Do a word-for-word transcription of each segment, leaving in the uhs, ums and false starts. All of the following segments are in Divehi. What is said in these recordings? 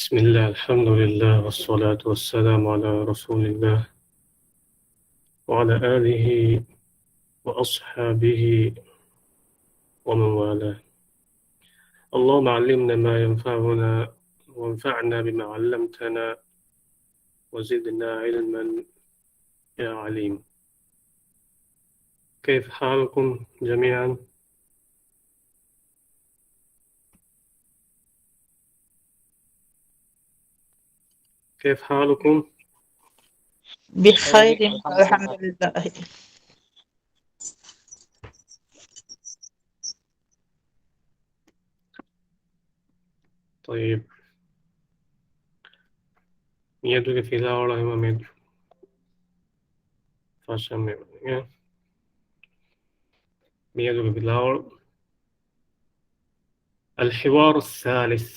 بسم الله، الحمد لله، والصلاة والسلام على رسول الله وعلى آله وأصحابه ومن والاه. اللهم علمنا ما ينفعنا وانفعنا بما علمتنا وزدنا علما يا عليم. كيف حالكم جميعا؟ كيف حالكم؟ بخير، الحمد لله. طيب. މިއަދުގެ ފިލާވަޅު އެހެމަ މި ފަށަމެ މިއަދުގެ ފިލާވަޅު. الحوار الثالث.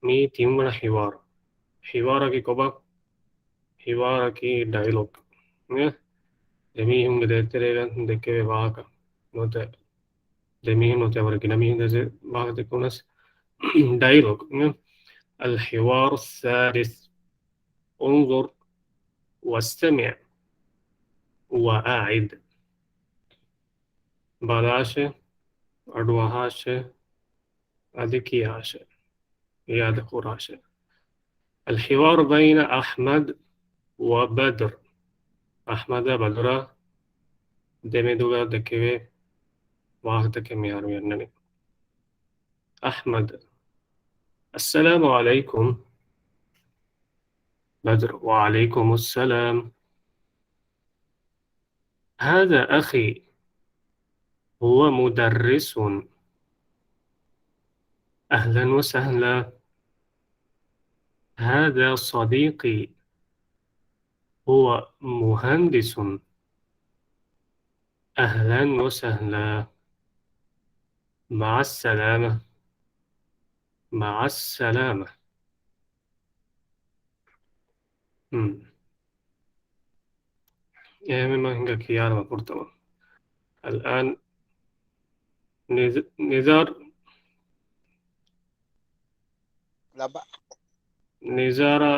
މީ ތިންވަނަ ހިވާރު. ހިވާރަކީ ކޮބާ؟ ހިވާރަކީ ޑައިލޮގް. ދެމީހުންގެ ދޭތެރޭގަ ދެއްކެވޭ ވާހަކަ. ނުވަތަ ދެމީހުން ނުވަތަ ވަރަށް ގިނަ މީހުން ދޭތެރޭ ވާހަކަ ދެއްކުނަސް ޑައިލޮގް. الحوار الثالث. انظر واستمع وأعد. ބަލާށޭ، އަޑުއަހާށޭ، އަދި ކިޔާށޭ، އިއާދަކުރާށޭ. الحوار بين أحمد وبدر. އަޙްމަދާ ބަދުރާ ދެމެދުގަ ދެއްކެވޭ ވާހަކަތަކެއް މިހާރު މި އަންނަނީ. أحمد: السلام عليكم. بدر: وعليكم السلام. هذا أخي، هو مدرس. أهلا وسهلا. هذا صديقي، هو مهندس. أهلا وسهلا. مع السلامة. مع السلامة. ހުން. އެހެންވީމަ ހިނގާ ކިޔާލަމާ ފުރަތަމަ. الآن ނިޒ-، ނިޒާރު. ލަބާ. ނިޒާރާ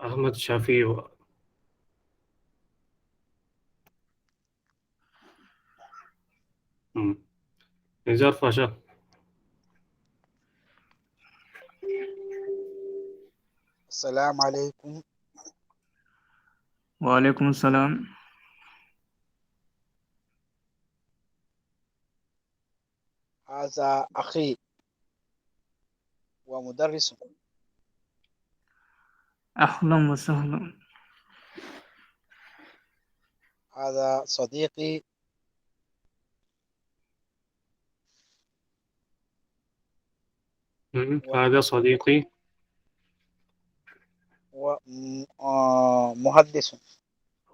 އަޙްމަދު ޝަފީޢު. ހުން. ނިޒާރު ފަށާ. السلام عليكم. وعليكم السلام. هذا أخي ومدرس. أهلا وسهلا. هذا صديقي. مم. هذا صديقي. هو م-، آه، مهندس.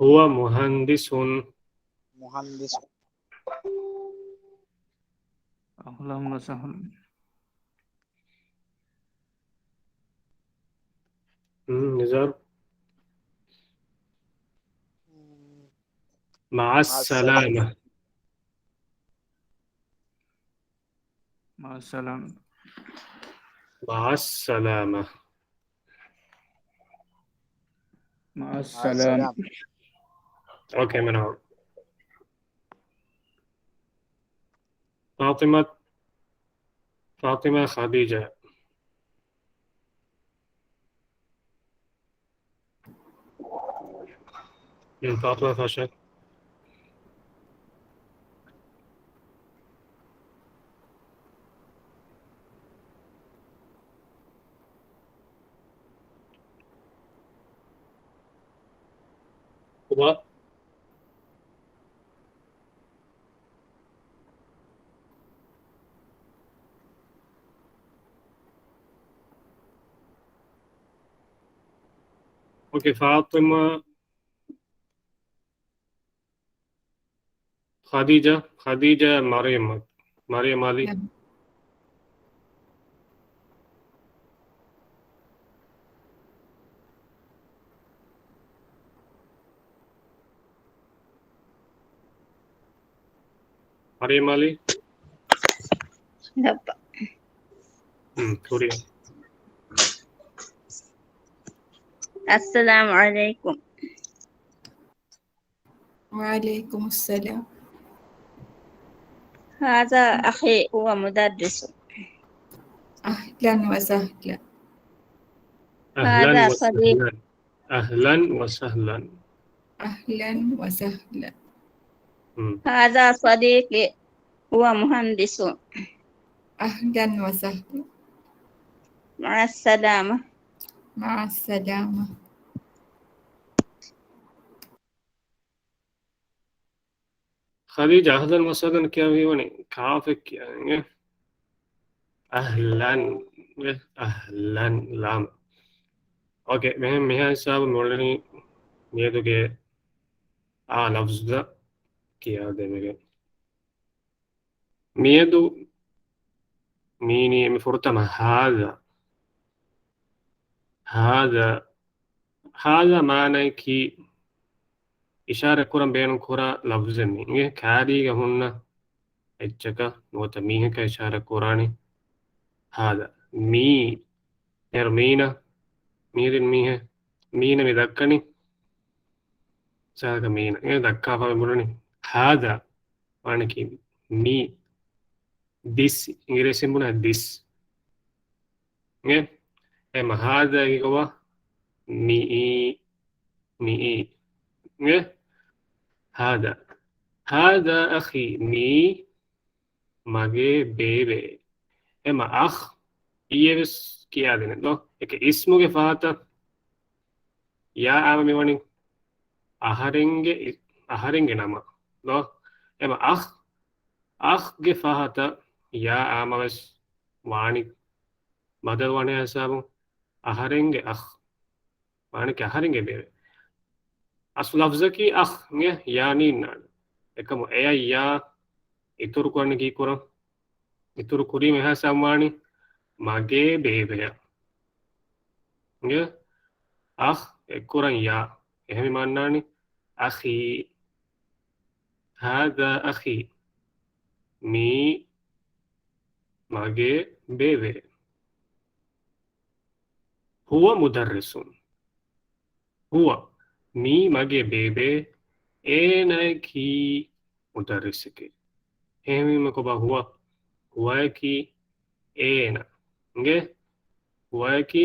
هو مهندس. مهندس. أهلا وسهلا. مم، نزار. مع مع السلامة. السلامة. مع السلامة. مع السلامة. مع مع السلامة. السلامة. أوكي، من هون؟ فاطمة، فاطمة خديجة. މި ފާތުމާ ފަށާ. ކޮބާ؟ އޯކޭ، ފާތުމާ، ޚަދީޖާ، ޚަދީޖާ، މަރިޔަމް، މަރިޔަމް އަލީ. ނަ. މަރިޔަމް އަލީ. ލައްބަ. ހުން، ކުރިއަށް. السلام عليكم. وعليكم السلام. هذا أخي هو مدرس. أهلًا وسهلًا. أهلًا هذا وسهلًا. صديق. أهلًا وسهلًا. أهلًا وسهلًا. مم. هذا صديقي هو مهندس. أهلًا وسهلًا. مع السلامة. مع السلامة. ޚަދީޖާ، އަހްލަން ވަސަހްލަން ކިޔާ ހީވަނީ ކާފެއް ކިޔާ އިނގޭ. އަހްލަން، އެ، އަހްލަން، ލާމް. އޯކޭ، މިހެން މިހާ ހިސާބު މިއުޅެނީ މިއަދުގެ އާ ލަފްޒުތައް ކިޔާދޭނެގެން. މިއަދު މީނީ މި ފުރަތަމަ ހާދަ. ހާދަ، ހާދަ މާނައަކީ އިޝާރަތް ކުރަން ބޭނުން ކުރާ ލަފްޒެއް މީ. އިނގޭ ކާރީގަ ހުންނަ އެއްޗަކަށް ނުވަތަ މީހަކަށް އިޝާރަތް ކުރާނީ ހާދަ. މީ، އޭރު މީނަ، މީރިން މީހެއް، މީނަ މި ދައްކަނީ. ސާދަ މީނަ. އެ ދައްކާފަ މި ބުނަނީ ހާދަ. ވާނެކީ މީ. ދިސް. އިނގިރޭސިން ބުނާ ދިސް. އެ، އެ މަ ހާދަ އިގޮވާ މިއީ. މިއީ. އެ ހާދަ. ހާދަ އަޚީ، މީ މަގޭ ބޭބެ. އެމަ އަޚް އިއްޔެވެސް ކިޔާދެނެ ދޯ. އެކެ އިސްމުގެ ފަހަތަށް ޔާ އާމަ މިވަނީ އަހަރެންގެ އި-، އަހަރެންގެ ނަމަ ދޯ. އެމަ އަޚް، އަޚްގެ ފަހަތަށް ޔާ އާމަވެސް ވާނީ ބަދަލުވާނެ ހިސާބުން އަހަރެންގެ އަޚް. މާނައަކީ އަހަރެންގެ ބޭބެ. އަސްލު ލަފްޒަކީ އަޚް އިނގޭ ޔާ ނީންނާނެ. އެކަމު އެޔަށް ޔާ އިތުރު ކުރަނީ ކީކުރަން؟ އިތުރު ކުރީމަ އެހާ ސަމާނީ މަގޭ ބޭބެއަށް. އިނގޭ؟ އަޚް އެއްކުރަން ޔާ. އެހެން މި މާންނާނީ އަޚީ. ހާދާ އަޚީ. މީ މަގޭ ބޭބެ. ހުވަ މުދައްރިސުން. ހުވަ، މީ މަގޭ ބޭބެ، އޭނައަކީ މުދައްރިސެކޭ. އެހެންވީމަ ކޮބާ ހުވަ؟ ހުވައަކީ އޭނަ. އިނގޭ؟ ހުވައަކީ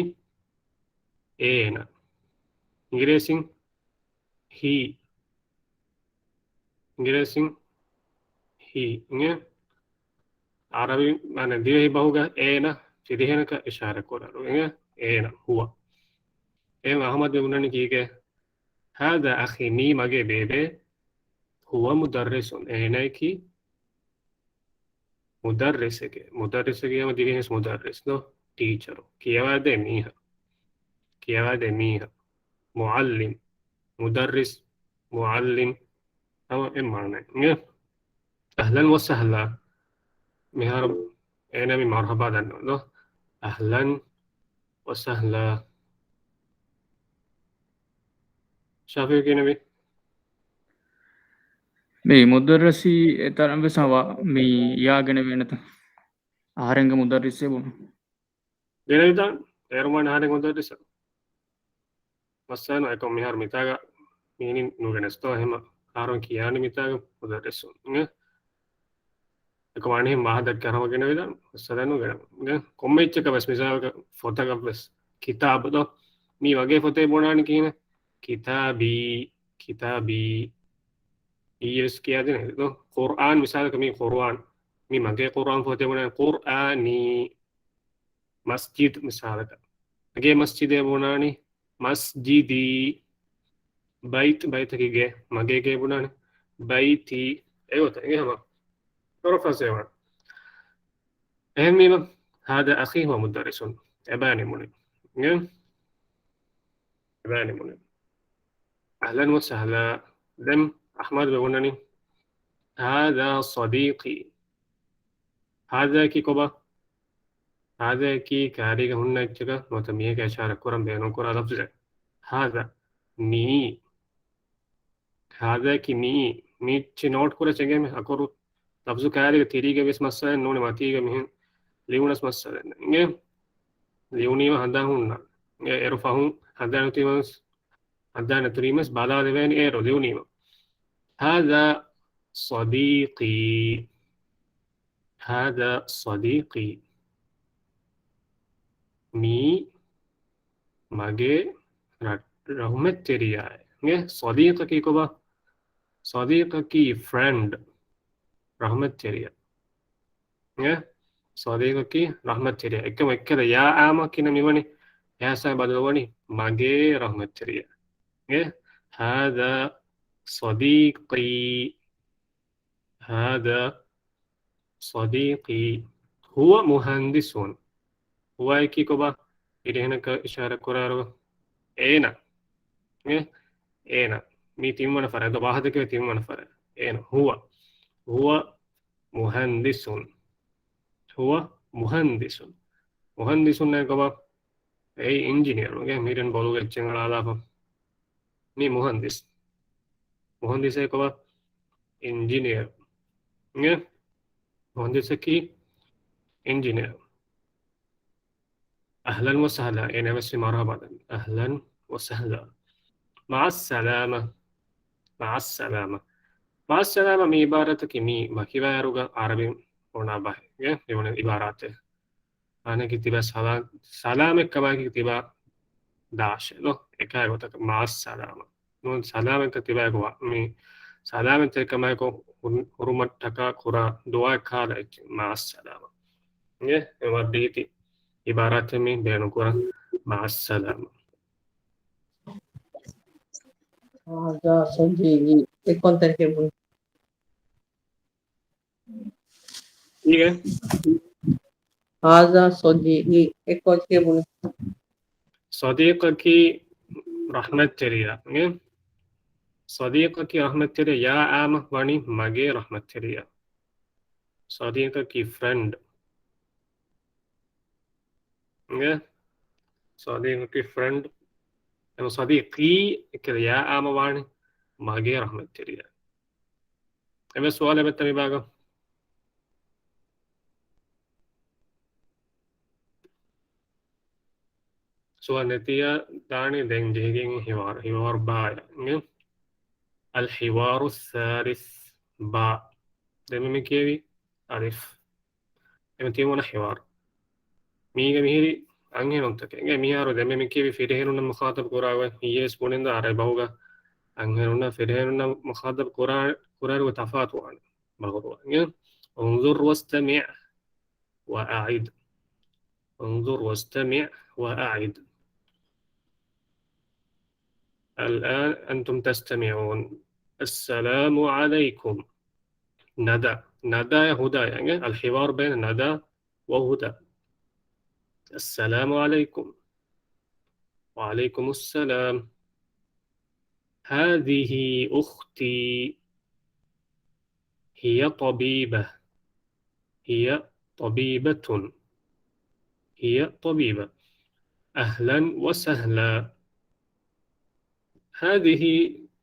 އޭނަ. އިނގިރޭސިން ހީ. އިނގިރޭސިން ހީ. އިނގޭ؟ އަރަބި، މާނަ ދިވެހި ބަހުގަ އޭނަ ފިރިހެނަކަށް އިޝާރަ ކުރާރު. އިނގޭ؟ އޭނަ، ހުވަ. އެހެން އަޙްމަދު ބުނަނީ ކީކޭ؟ ހާދާ އަޚީ، މީ މަގޭ ބޭބެ. ހުވަ މުދައްރިސުން، އޭނައަކީ މުދައްރިސެކޭ. މުދައްރިސެކޭ ހަމަ ދިވެހި މުދައްރިސް ދޯ؟ ޓީޗަރު. ކިޔަވާދޭ މީހާ. ކިޔަވާދޭ މީހާ. މުޢައްލިމް. މުދައްރިސް، މުޢައްލިމް. ހަމަ އެ މާނަ. އިނގޭ؟ އަހްލަން ވަސަހްލާ. މިހާރު އޭނަ މި މަރުޙަބާ ދަންނަވަން ދޯ؟ އަހްލަން ވަސަހްލާ. ޝާފިޢީ ކިހިނެއްވީ؟ މި މުދައްރަސީ އެތަނަށް ވެސް ހަމަ މި ޔާ ގެނެވޭނެތަ؟ އަހަރެންގެ މުދައްރިސޭ ބުނު. ގެނެވިދާން އޭރުމާނެ އަހަރެން މުދައްރިސަށް. މައްސަލަ އެކަމް މިހާރު މިތާގަ މީނިން ނުގެނެސްތޯ އެހެމަ އަހަރުން ކިޔާނީ މިތާގަ މުދައްރިސުން. އެކަމް އަނެއް ވާހަކަ ދައްކާ ހަމަ ގެނެވިދާން މައްސަލަ ނުގެނެ. ކޮންމެ އެއްޗަކަށް ވެސް މިސާލަކަށް ފޮތަކަށް ވެސް ކިތާބު ދޯ؟ މީ ވަގޭ ފޮތެއް ބުނާނީ ކިހިނެއް؟ ކިތާބީ، ކިތާބީ. އީވެސް ކިޔާދެނެ ދޯ؟ ޤުރްއާން މިސާލަކަށް މީ ޤުރްއާން. މީ މަގޭ ޤުރްއާން ފޮތެއް ބުނާނީ ޤުރްއާނީ. މަސްޖިދު މިސާލަކަށް. މަގޭ މަސްޖިދޭ ބުނާނީ މަސްޖިދީ. ބައިތު، ބައިތަކީ ގެ، މަގޭ ގޭ ބުނާނީ ބައިތީ. އެގޮތަށް އިނގޭ ހަމަ ޕަރަފްރޭޒް ވާން. އެހެންވީމަ، ހާދާ އަޚީ ހުވަ މުދައްރިސުން. އެބައި ނިމުނީ. އިނގޭ؟ އެބައި ނިމުނީ. އަހްލަން ވަސަހްލާ. ދެން އަޙްމަދު ބުނަނީ، ހާދާ ޞަދީޤީ. ހާދާއަކީ ކޮބާ؟ ހާދާއަކީ ކާރީގަ ހުންނަ އެއްޗަކަށް ނުވަތަ މީހަކަށް އިޝާރަ ކުރަން ބޭނުން ކުރާ ލަފްޒެއް. ހާދާ، މިއީ. ހާދާއަކީ މިއީ. މިއެއްޗެއް ނޯޓް ކުރަސް އެނގޭމެ އަކުރު ލަފްޒު ކާރީގަ ތިރީގަ ވެސް މައްސަލައެއް ނޫނެ މަތީގަ މިހެން ލިޔުނަސް މައްސަލައެއް ނެތް. އިނގޭ؟ ލިޔުނީމަ ހަނދާން ހުންނާނެ. އެ-، އޭރު ފަހުން ހަނދާން ނެތުނީމަސް، ހަނދާން ނެތުނީމަސް ބަލާލެވޭނެ އޭރު ލިޔުނީމަ. هذا صديقي. هذا صديقي. މީ މަގޭ ރަ-، ރަހުމަތްތެރިޔާއެއް. އިނގޭ؟ ޞަދީޤަކީ ކޮބާ؟ ޞަދީޤަކީ ފްރެންޑް، ރަހުމަތްތެރިޔާ. އިނގޭ؟ ޞަދީޤަކީ ރަހުމަތްތެރިޔާ. އެކަމަ އެއްކަލަ ޔާ އާމަ ކިނަ މިވަނީ އެހާސާ ބަދަލުވަނީ މަގޭ ރަހުމަތްތެރިޔާ. އިނގޭ؟ هذا صديقي. هذا صديقي. هو مهندس. ހުވައަކީ ކޮބާ؟ ފިރިހެނަކަށް އިޝާރަ ކުރާރު އޭނަ. އޭ؟ އޭނަ. މީ ތިންވަނަ ފަރާތް، ދޯ ވާހަކަ ތިންވަނަ ފަރާތް. އޭނަ. ހުވަ. ހުވަ މުހަންދިސުން. ހުވަ މުހަންދިސުން. މުހަންދިސުން ކޮބާ؟ އެއީ އިންޖިނިއަރު. އިނގޭ؟ މީރެން ބޮލުގެ އެއްޗެއް އަޅާލާފަ. މީ މުހަންދިސް. މުހަންދިސޭ ކޮބާ؟ އިންޖިނިއަރު. އިނގޭ؟ މުހަންދިސަކީ އިންޖިނިއަރު. أهلا وسهلا، އޭނަ ވެސް މަރުޙަބާ ދަން. أهلا وسهلا. مع السلامة. مع السلامة. مع السلامة މި ޢިބާރަތަކީ މި ވަކިވާއިރުގަ ޢަރަބިން ބުނާ ބަހެއް. އިނގޭ؟ މި ބުނެ ޢިބާރާތެއް. އަނެކި ތިބާ ސަލާ-، ސަލާމަތްކަމާއެކީ ތިބާ ދާށޭ ދޯ؟ އެކާ ގޮތަކަށް މާއައްސަލާމަ. ނޫން ސަލާމަތްކަން ތިބާއެކު ވާ-، މި ސަލާމަތްތެރިކަމާއެކު ހުރު-، ހުރުމަށްޓަކާ ކުރާ ދުޢާ ކާލަ އެއްޗެއް މާއައްސަލާމަ. އިނގޭ؟ އެ ވަރަށް ރީތި ޢިބާރާތެއް މި ބޭނުންކުރަން މާއައްސަލާމަ. ހާޒާ ސަދީޤީ. އެކަންތައް ކެބުން. އިނގޭ؟ ހާޒާ ސަދީޤީ. އެކަންތައް ކެބުން. ޞަދީޤަކީ ރަޙްމަތްތެރިޔާ. އިނގޭ؟ ޞަދީޤަކީ ރަޙްމަތްތެރިޔާ، ޔާ އާމަ ވަނީ މަގޭ ރަޙްމަތްތެރިޔާ. ޞަދީޤަކީ ފްރެންޑް. އިނގޭ؟ ޞަދީޤަކީ ފްރެންޑް. އެމަ ޞަދީޤީ އެކަލަ ޔާ އާމަ ވާނީ މަގޭ ރަޙްމަތްތެރިޔާ. އެވެ ސުވާލެއް ވެއްތަ މި ބާގަ؟ ސުވާލް ނެތިޔާ ދާނީ ދެން ޖެހިގެން ހިވާރު. ހިވާރު ބާޔަ. އިނގޭ؟ الحوار الثالث ބާ. ދެން މި ކިޔެވި އަލިފް. އެމަ ތިމުނަ ހިވާރު. މީގެ މިހިރި އަންހެނުންތަކެއް. އިނގޭ މިހާރު ދެންމެ މި ކިޔެވި ފިރިހެނުންނަށް މުޚާތަބް ކުރާގޮތް އިއްޔެސް ބުނިންދާ އަރަބަހުގަ އަންހެނުންނަށް ފިރިހެނުންނަށް މުޚާތަބް ކުރާ، ކުރާގޮތް ތަފާތުވާނެ ބަހުރުވާ. އިނގޭ؟ انظر واستمع وأعد. انظر واستمع وأعد. الآن أنتم تستمعون. السلام عليكم. ނަދާ. ނަދާ ހުދާ، އިނގޭ؟ الحوار بين ندى وهدى. السلام عليكم. وعليكم السلام. هذه أختي. هي طبيبة. هي طبيبة. هي طبيبة. أهلا وسهلا. هذه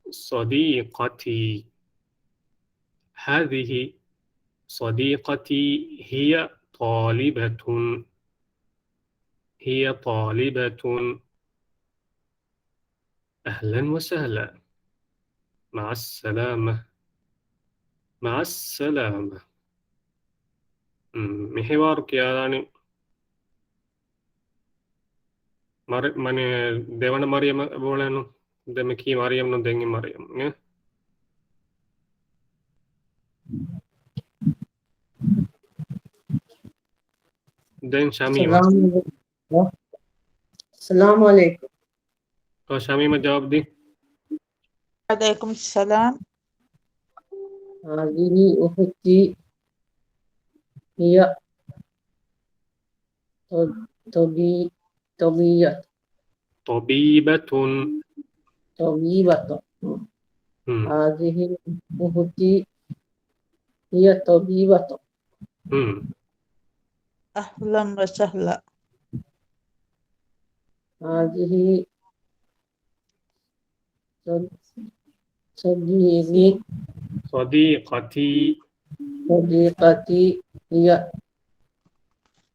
صديقتي. هذه صديقتي. هي طالبة. هي طالبة. أهلا وسهلا. مع السلامة. مع السلامة. މި ހިވާރު ކިޔާލާނީ މަރި-، މަނި ދެވަނަ މަރިޔަމަށް އެބައުޅޭނު. ދެން މި ކީ މަރިޔަމް ނޫން، ދެން އިން މަރިޔަމް. އެ؟ ދެން ޝަމީމް. ސަލާމް ޢަލައިކުމް. އައްސަލާމު ޢަލައިކުމް. އަ، ޝަމީމް ޖަވާބު ދީ. ވަޢަލައިކުމް އައްސަލާމް. هذه أختي. هي طب-، طبي-، طبية. طبيبة. طبيبة. ހުން. هذه أختي. هي طبيبة. ހުން. أهلا وسهلا. هذه صد-، صديقي. صديقتي. صديقتي هي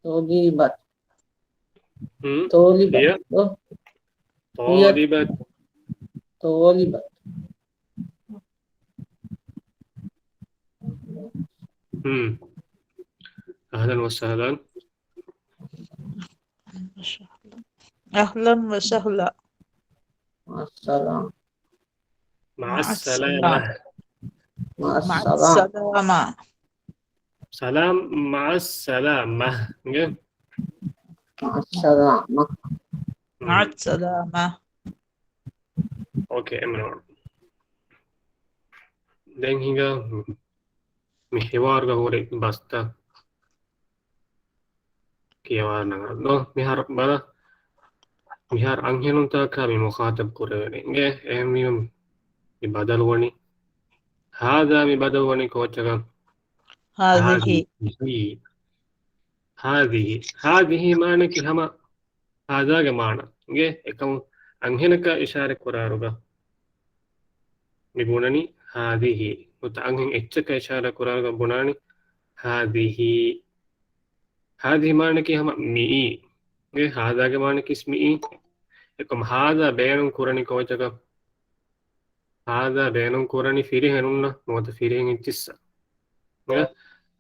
طبيبة. ތޯލިބަ. ތޯލިބަ. ތޯލިބަ. އަހްލަން ވަސަހްލަން. އަހްލަން ވަސަހްލަން. މައައްސަލާމް. މައައްސަލާމަ. މައައްސަލާމަ. ސަލާމް މައައްސަލާމަ. އިނގޭ؟ މައައްސަލާމަ. މައައްސަލާމަ. އޯކޭ، އެމްނޯ. ދެން ހިނގާ މި ހިވާރުގަ ހުރި ބަސްތައް ކިޔަވާނަން ދޯ. މިހާރު ބަލަ، މިހާރު އަންހެނުންތަކާ މި މުޚާތަބް ކުރެވެނީ. އިނގޭ؟ އެހެންވީމަ މި ބަދަލުވަނީ. ހާދާ މި ބަދަލުވަނީ ކޯއްޗަކަށް؟ ހާދިހި. ހާދިހި. ހާދިހި. ހާދިހި މާނަކީ ހަމަ ހާދާގެ މާނަ. އިނގޭ؟ އެކަމު އަންހެނަކަށް އިޝާރަ ކުރާރުގަ މި ބުނަނީ ހާދިހި. ނުތަ އަންހެން އެއްޗަކަށް އިޝާރަ ކުރާރުގަ ބުނާނީ ހާދިހި. ހާދިހި މާނަކީ ހަމަ މިއީ. އިނގޭ؟ ހާދާގެ މާނަކީ މިއީ. އެކަމު ހާދާ ބޭނުން ކުރަނީ ކޯއްޗަކަށް؟ ހާދާ ބޭނުން ކުރަނީ ފިރިހެނުންނަށް ނުވަތަ ފިރިހެން އެއްޗިއްސަށް. އެ،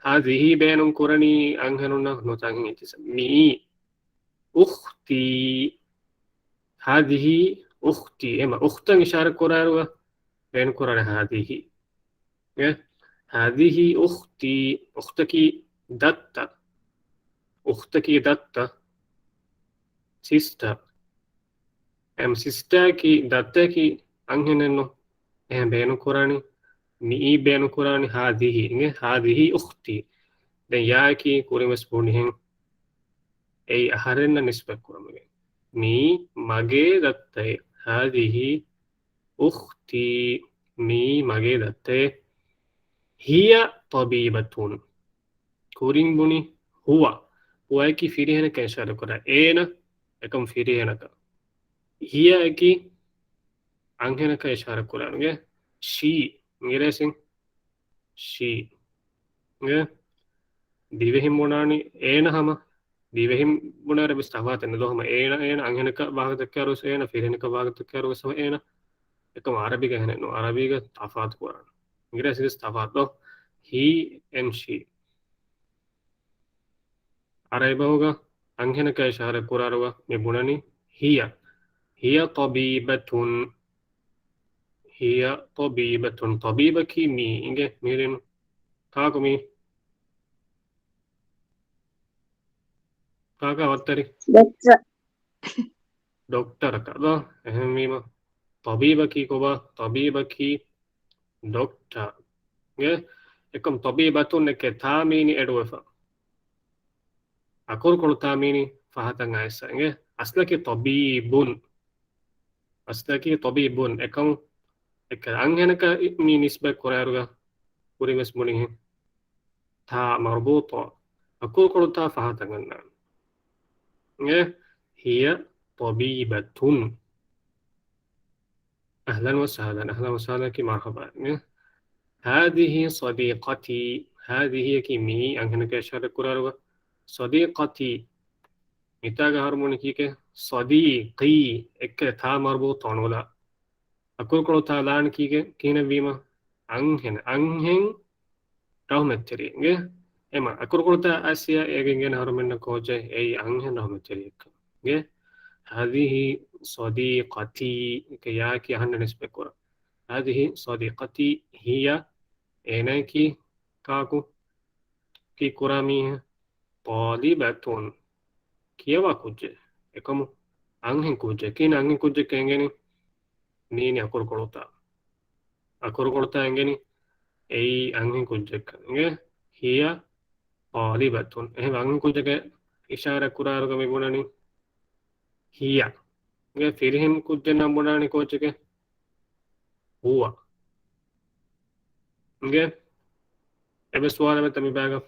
ހާދިހީ ބޭނުން ކުރަނީ އަންހެނުންނަށް ނުވަތަ އަންހެން އެއްޗިއްސަށް. މިއީ އުޚްތީ. ހާދިހީ އުޚްތީ. އެމަ އުޚްތަށް އިޝާރަ ކުރާއިރުގަ ބޭނުން ކުރާނެ ހާދިހީ. އެ، ހާދިހީ އުޚްތީ. އުޚްތަކީ ދައްތަ. އުޚްތަކީ ދައްތަ. ސިސްޓަ. އެމް ސިސްޓާއަކީ ދައްތައަކީ އަންހެނެއްނު. އެހެން ބޭނުން ކުރާނީ، މިއީ ބޭނުން ކުރާނީ ހާދިހީ. އިނގޭ؟ ހާދިހީ އުޚްތީ. ދެން ޔާއަކީ ކުރިން ވެސް ބުނިހެން އެއީ އަހަރެންނަށް ނިސްބަތް ކުރުމުގެ. މީ މަގޭ ދައްތައޭ. ހާދިހީ އުޚްތީ. މީ މަގޭ ދައްތައޭ. ހިޔަ ޠަބީބަތުން. ކުރިން ބުނި ހުވަ. ހުވައަކީ ފިރިހެނަކަށް އިޝާރަ ކުރާ. އޭނަ އެކަމު ފިރިހެނަކަށް. ހިޔައަކީ އަންހެނަކަށް އިޝާރަ ކުރާނެ. ޝީ. އިނގިރޭސިން ޝީ. އިނގޭ؟ ދިވެހިން ބުނާނީ އޭނަ ހަމަ. ދިވެހިން ބުނާއިރު ވެސް ތަފާތެއް ނެތް ދޯ. ހަމަ އޭނަ، އޭނަ އަންހެނަކަށް ވާހަކަ ދައްކާއިރު ވެސް އޭނަ، ފިރިހެނަކަށް ވާހަކަ ދައްކާއިރު ވެސް ހަމަ އޭނަ. އެކަމު އަރަބީގަ އެހެނެއް ނޫން. އަރަބީގަ ތަފާތު ކުރާނެ. އިނގިރޭސި ވެސް ތަފާތު ދޯ. ހީ އެންޑް ޝީ. އަރަބި ބަހުގަ އަންހެނަކަށް އިޝާރަ ކުރާއިރުގަ މި ބުނަނީ ހިޔަ. ހިޔަ ޠަބީބަތުން. ހިޔަ ޠަބީބަތުން. ޠަބީބަކީ މީ. އިނގޭ މިހިރީނު. ކާކު މީ؟ ކާކާ ވައްތަރި؟ ޑޮކްޓަރ. ޑޮކްޓަރަކަށް ދޯ. އެހެންވީމަ ޠަބީބަކީ ކޮބާ؟ ޠަބީބަކީ ޑޮކްޓަރ. އިނގޭ؟ އެކަމް ޠަބީބަތުން އެކޭ ތާ މީނި އެޑުވެފަ. އަކުރުކޮޅު ތާ މީނި ފަހަތަށް އައިސް. އިނގޭ؟ އަސްލަކީ ޠަބީބުން. އަސްލަކީ ޠަބީބުން. އެކަމު އެކަ އަންހެނަކަށް މި ނިސްބަތް ކުރާއިރުގަ ކުރިން ވެސް ބުނިހެން ތާ މަރުބޫޠާ، އަކުރުކޮޅު ތާ ފަހަތަށް އަންނާނެ. އިނގޭ؟ ހިޔަ ޠަބީބަތުން. އަހްލަން ވަސަހްލަން. އަހްލަން ވަސަހްލަން ކީ މަރްޙަބާ. އިނގޭ؟ ހާދިހީ ޞަދީޤަތީ. ހާދިހީއަކީ މިއީ އަންހެނަކަށް އިޝާރަތް ކުރާއިރުގަ. ޞަދީޤަތީ. މިތާގަ އަހަރު ބުނީ ކީކޭ؟ ޞަދީޤީ. އެއްކަލަ ތާ މަރުބޫޠާ ނުލާ. އަކުރުކޮޅު ތާ ލާން ކީކޭ؟ ކިހިނެއްވީމަ؟ އަންހެން. އަންހެން ރަހުމަތްތެރި. އިނގޭ؟ އެމަ އަކުރުކޮޅު ތާ އައިސް އޭގެ އިނގޭނެ އަހަރުމެންނަށް ކޯޗެއް؟ އެއީ އަންހެން ރަހުމަތްތެރިއެއްކަން. އިނގޭ؟ ހާދިހީ ޞަދީޤަތީ. އެކަ ޔާއަކީ އަހަންނަށް ނިސްބަތް ކުރާ. ހާދިހީ ޞަދީޤަތީ. ހިޔަ އޭނައަކީ ކާކު؟ ކީ ކުރާ މީހެއް؟ ޠާލިބަތުން. ކިޔަވާ ކުއްޖެއް. އެކަމު އަންހެން ކުއްޖެއް. ކިހިނެއް އަންހެން ކުއްޖެއް އެނގެނީ؟ މީނި އަކުރުކޮޅު ތާ. އަކުރުކޮޅު ތާ އެނގެނީ އެއީ އަންހެން ކުއްޖެއްކަން. އިނގޭ؟ ހިޔަ ޠާލިބަތުން. އެހެން އަންހެން ކުއްޖެއްގެ އިޝާރަތް ކުރާއިރުގަ މި ބުނަނީ ހިޔަ. އިނގޭ؟ ފިރިހެން ކުއްޖެއް ނަން ބުނާނީ ކޯޗެކޭ؟ ހުވަ. އިނގޭ؟ އެއްވެސް ސުވާލެއް މެއްތަ މި ބައިގަ؟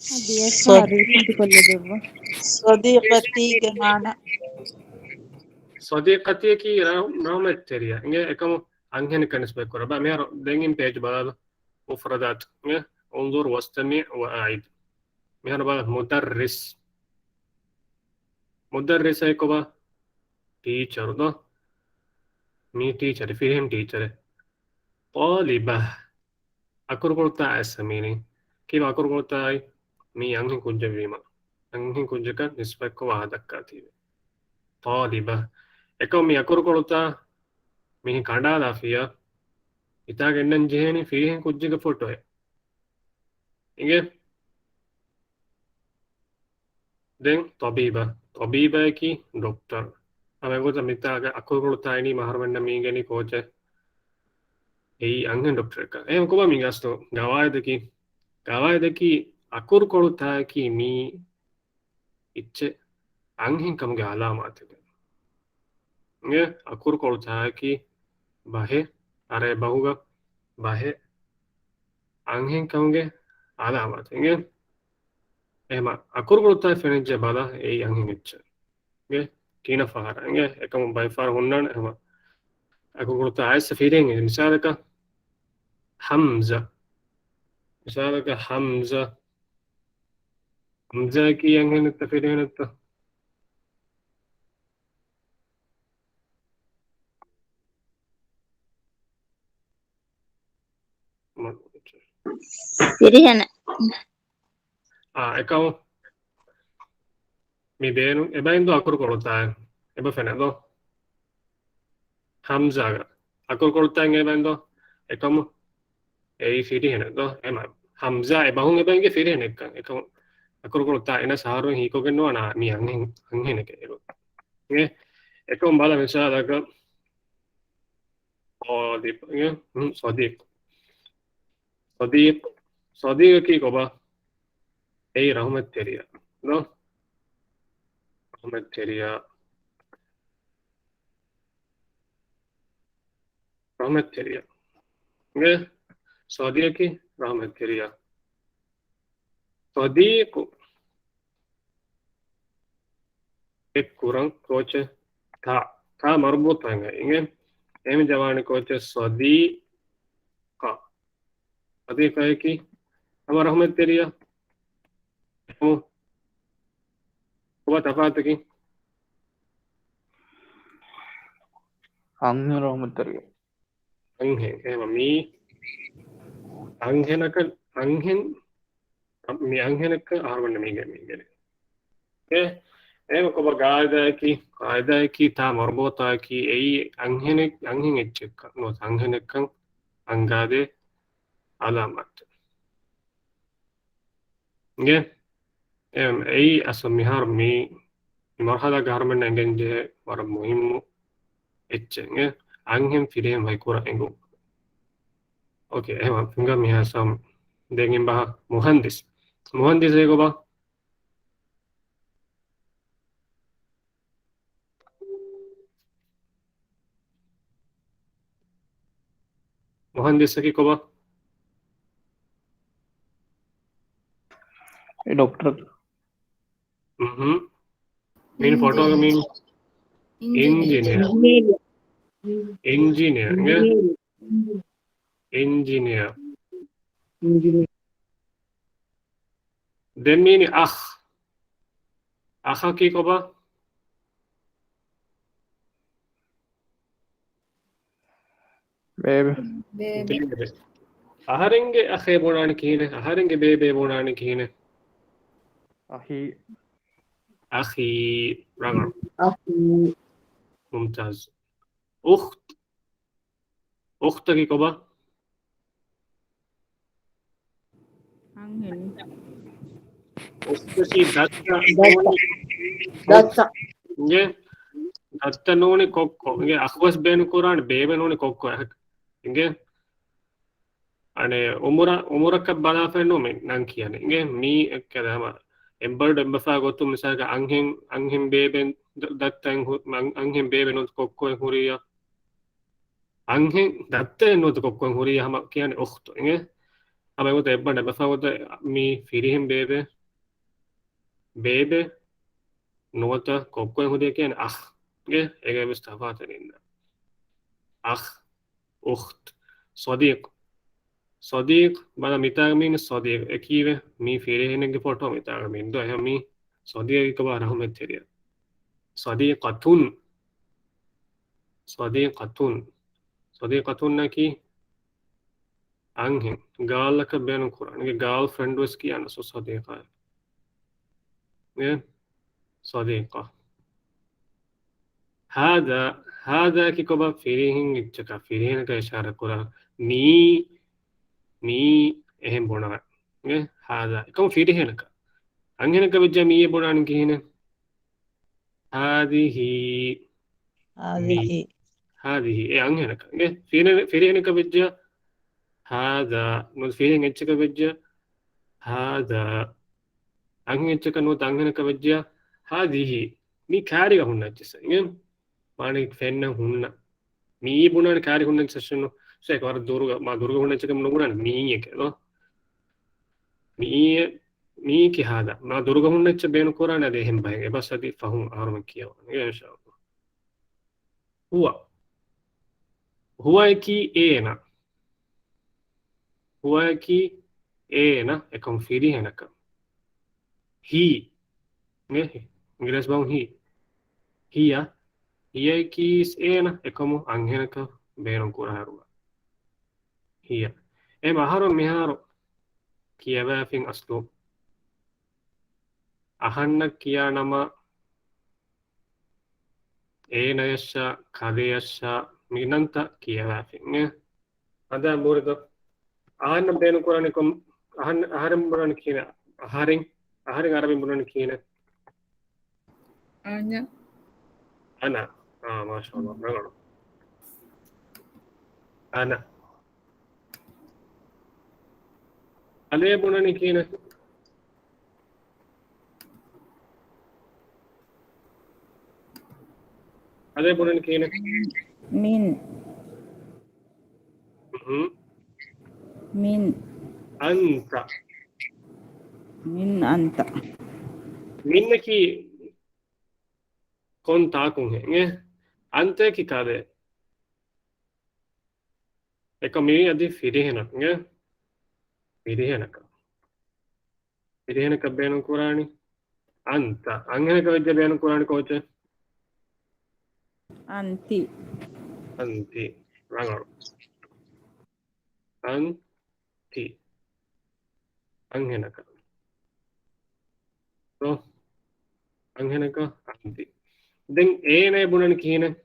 އަދި އެއްފަހަރު ރިޕީޓް ކޮށްލެއްވަ. ޞަދީޤަތީގެ މާނަ. ޞަދީޤަތީއަކީ ރަ-، ރަޙުމަތްތެރިޔާ. އިނގޭ އެކަމު އަންހެނަކަށް ނިސްބަތް ކުރައްވާ. މިހާރު ދެން އިން ޕޭޖް ބަލާލަ. މުފްރަދާތު. އިނގޭ انظر واستمع وأعد. މިހާރު ބަލަ މުދައްރިސް. މުދައްރިސް އެކޮބާ؟ ޓީޗަރު ދޯ؟ މީ ޓީޗަރެއް، ފިރިހެން ޓީޗަރެއް. ޠާލިބަ. އަކުރުކޮޅުތާ އައިސް މީނި. ކީއްވެ އަކުރުކޮޅުތާއި؟ މީ އަންހެން ކުއްޖެއް ވީމަ. އަންހެން ކުއްޖަކަށް ނިސްބަތްކޮށް ވާހަކަ ދައްކާތީވެ. ޠާލިބަ. އެކަމު މި އަކުރުކޮޅުތާ މިހި ކަނޑާލާފިޔާ. ހިތާގަ އެންނަން ޖެހޭނީ ފިރިހެން ކުއްޖެއްގެ ފޮޓޯއެއް. އިނގޭ؟ ދެން ޠަބީބަ. ޠަބީބައަކީ ޑޮކްޓަރު. ހަމަ އެގޮތަށް މިތާގަ އަކުރުކޮޅުތާ އިނީ މަހަރުމެންނަށް މީގެނީ ކޯޗެއް؟ އެއީ އަންހެން ޑޮކްޓަރަކަށް. އެހެން ކޮބާ މީގެ އަސްލު ގަވާއިދަކީ؟ ގަވާއިދަކީ އަކުރުކޮޅުތާއަކީ މީ އެއްޗެއް އަންހެންކަމުގެ އަލާމާތެއް. އިނގޭ؟ އަކުރުކޮޅުތާއަކީ ބަހެއް، އަރޭ ބަހުގަ ބަހެއް އަންހެންކަމުގެ އަލާމާތެއް. އިނގޭ؟ އެހެމަ އަކުރުކޮޅުތާ ފެނިއްޖެ ބަލަ އެއީ އަންހެން އެއްޗެއް. އިނގޭ؟ ކިހިނެއް ފަހަރަށް. އިނގޭ؟ އެކަމު ބައެއް ފަހަރަށް ހުންނާނެ އެހެމަ އަކުރުކޮޅުތާ އައިސް ފިރިހެން. މިސާލަކަށް ހަމްޒަ. މިސާލަކަށް ހަމްޒަ. ހަމްޒާއަކީ އަންހެނެއްތަ ފިރިހެނެއްތަ؟ ފިރިހެނެއް. އާ، އެކަމު މި ބޭނުން އެބައިންދޯ އަކުރުކޮޅުތާ އެބަ ފެނެދޯ؟ ހަމްޒާގަ އަކުރުކޮޅުތާ އެބައިންދޯ؟ އެކަމު އެއީ ފިރިހެނެއް ދޯ؟ އެމަ ހަމްޒާ އެބަހުން އެބައިންގެ ފިރިހެނެއްކަން. އެކަމު އަކުރުކޮޅުތާ އެނަސް އަހަރުން ހީކޮށްގެން ނުވާނާ މީ އަންހެން، އަންހެނެކޭ އެގޮތަށް. އެ، އެކަމު ބަލަ މިސާލަކަށް ޠާލިބް، އެ، ހުން، ޞަދީޤް. ޞަދީޤް، ޞަދީޤަކީ ކޮބާ؟ އެއީ ރަޙުމަތްތެރިޔާ ދޯ؟ ރަޙުމަތްތެރިޔާ. ރަޙުމަތްތެރިޔާ. އިނގޭ؟ ޞަދީޤަކީ ރަޙުމަތްތެރިޔާ. ޞަދީޤު އެއްކުރަން ކޯޗެއް؟ ތާ، ތާ މަރުބޫޠަ އިނގޭ. އެހެން ޖަވާނީ ކޯޗެއް؟ ޞަދީޤަ. ޞަދީޤައަކީ ހަމަ ރަޙުމަތްތެރިޔާ. ކޮބާ ތަފާތަކީ؟ އަންހެން ރަޙުމަތްތެރިޔާ. އަންހެން. އެހެމަ މީ އަންހެނަކަށް، އަންހެން، މި އަންހެނަކަށް އަހަރުމެންނަށް މީގެ، މީގެ. އެ، އެހެމަ ކޮބާ ގާއިދާއަކީ، ގާއިދާއަކީ ތާ މަރުބޫޠައަކީ އެއީ އަންހެނެއް، އަންހެން އެއްޗެއްކަން ނުވަތަ އަންހެނެއްކަން އަންގާދޭ އަލާމާތެއް. އިނގޭ؟ އެ، އެއީ އަސްލު މިހާރު މި މަރުޙަލާގަ އަހަރުމެންނަށް އެނގެން ޖެހޭ ވަރަށް މުހިއްމު އެއްޗެއް. އެ، އަންހެން ފިރިހެން ވަކިކުރަން އެނގުން. އޯކޭ، އެހެމަ ފިނގާ މިހާ ސާމް ދެން އިން ބަހަ މުހަންދިސް. މުހަންދިސް އެ ކޮބާ؟ މުހަންދިސަކީ ކޮބާ؟ އެ ޑޮކްޓަރ. މިން ފޮޓޯގަ މިން އިންޖިނިއަރ. އިންޖިނިއަރ. އިންޖިނިއަރ. އިންޖިނިއަރ. ދެން މީނި އަޚް. އަޚަކީ ކޮބާ؟ ބޭބެ. ބޭބެ. އަހަރެންގެ އަޚޭ ބުނާނީ ކިހިނެއް؟ އަހަރެންގެ ބޭބެ ބުނާނީ ކިހިނެއް؟ އަޚީ. އަޚީ. ރަނގަޅު. އަޚީ. މުމްތާޒް. އުޚްތު. އުޚްތަކީ ކޮބާ؟ އަންހެން. އުޚްތަކީ ދައްތަ. ދައްތަ. އިނގޭ؟ ދައްތަ ނޫނީ ކޮއްކޮ. އިނގޭ؟ އަޚުވެސް ބޭނުން ކުރާނެ، ބޭބެ ނޫނީ ކޮއްކޮ. އިނގޭ؟ އަނެއް އުމުރަށް، އުމުރަކަށް ބަލާފައެއް ނޫން މި ނަން ކިޔަނީ. އިނގޭ؟ މީ އެއްކަލަ ހަމަ އެއްބަރު އެއްބަފާ ގޮތުން މިސާލަކަށް އަންހެން، އަންހެން ބޭބެ ދަ-، ދައްތައިން ހު-، އަން-، އަންހެން ބޭބެ ނޫން ކޮއްކޮއެއް ހުރިޔާ. އަންހެން ދައްތައެއް ނުވަތަ ކޮއްކޮއެއް ހުރިޔާ ހަމަ ކިޔަނީ އުޚްތު. އިނގޭ؟ ހަމަ އެގޮތަށް އެއްބަނޑަށް އެބަފާ ގޮތަށް މީ ފިރިހެން ބޭބެ، ބޭބެ ނުވަތަ ކޮއްކޮއެއް ހުރިޔާ ކިޔަނީ އަޚް. ގެ އޭގަ ވެސް ތަފާތެއް ނެތް. އަޚް، އުޚްތު، ޞަދީޤް. ޞަދީޤް، ބަލަ މިތާގަ މީން ޞަދީޤް. އެ ކީވެ؟ މީ ފިރިހެނެއްގެ ފޮޓޯ މިތާގަ މީން. ދޯ އެހެން މީ ޞަދީޤް ކޮބާ ރަހުމަތްތެރިޔާ. ޞަދީޤަތުން. ޞަދީޤަތުން. ޞަދީޤަތުން އަކީ އަންހެން. ގާލަކަށް ބޭނުން ކުރާނެ. ގާލް ފްރެންޑް ވެސް ކިޔާނެ ޞަދީޤާ. އެ؟ ޞަދީޤާ. ހާދާ، ހާދާ ކި ކޮބާ ފިރިހެން އެއްޗަކަށް، ފިރިހެނަކަށް އިޝާރާ ކުރާ. މީ، މީ އެހެން ބުނާ. އެ؟ ހާދާ. އެކަމު ފިރިހެނަކަށް. އަންހެނަކަށް ވެއްޖާ މީ އެ ބުނާނީ ކިހިނެއް؟ ހާދިހީ. ހާދިހީ. މީ. ހާދިހީ. އެ އަންހެނަކަށް. އެ ފިރި-، ފިރިހެނަކަށް ވެއްޖާ. ހާދާ. ނުވަތަ ފިރިހެން އެއްޗަކަށް ވެއްޖާ. ހާދާ. އަންހެން އެއްޗަކަށް ނުވަތަ އަންހެނަކަށް ވެއްޖާ. ހާދިހީ. މީ ކާރިގަ ހުންނަ އެއްޗެއްސެއް. އިނގޭ؟ މާނަ ފެންނަ ހުންނަ. މީ ބުނާނެ ކާރި ހުންނަ އެއްޗެއްސެއް ނޫން. ސޭ، ވަރަށް ދުރުގަ، މާ ދުރުގަ ހުންނަ އެއްޗަކަށް ނުބުނާނެ މީއެކޭ ދޯ. މީ، މީ ކި ހާދަ. މާ ދުރުގަ ހުންނަ އެއްޗެއް ބޭނުން ކުރާނެ އަދި އެހެން ބަހެއް. އެބަސް އަދި ފަހުން އަހަރުމެން ކިޔަވާނެ. އިންޝާﷲ. ހުވަ. ހުވައަކީ އޭނަ. ހުވައަކީ އޭނަ އެކަމު ފިރިހެނަކަށް. ހީ. އިނގިރޭސި ބަހުން ހީ. ހިޔަ. ހިޔައަކީސް އޭނަ އެކަމު އަންހެނަކަށް ބޭނުން ކުރާ ހަރުވާ. ހިޔަ. އެ އަހަރުން މިހާރު ކިޔަވާފިން އަސްލު. އަހަންނަށް ކިޔާ ނަމަ އޭނަޔަށާ، ކަލެޔަށާ މި ނަންތައް ކިޔަވާފިން. އަދާ މޫރިދަ އަހަންނަށް ބޭނުން ކުރާނީ ކޮން؟ އަހަން، އަހަރެން ބުނާނީ ކިހިނެއް؟ އަހަރެން، އަހަރެން އަރަބިން ބުނާނީ ކިހިނެއް؟ އަނަ. އަނަ. އާ، މާޝާﷲ. ރަނގަޅު. އަނަ. އަލޭ ބުނަނީ ކިހިނެއް؟ އަލޭ ބުނަނީ ކިހިނެއް؟ މިން. މިން. އަންތަ. މިން އަންތަ. މިންއަކީ ކޮން ތާކުން ހެން؟ އަންތައަކީ ކާދެ؟ އެކަމީ އަދި ފިރިހެނަކަށް. ފިރިހެނަކަށް. ފިރިހެނަކަށް ބޭނުން ކުރާނީ. އަންތަ. އަންހެނަކަށް ވެއްޖެ ބޭނުން ކުރާނީ ކޯޗެއް؟ އަންތި. އަންތި. ރަނގަޅު. އަންތި. އަންހެނަކަށް. ސޯ، އަންހެނަކަށް އަންތި. ދެން އޭނަ ބުނަނީ ކިހިނެއް؟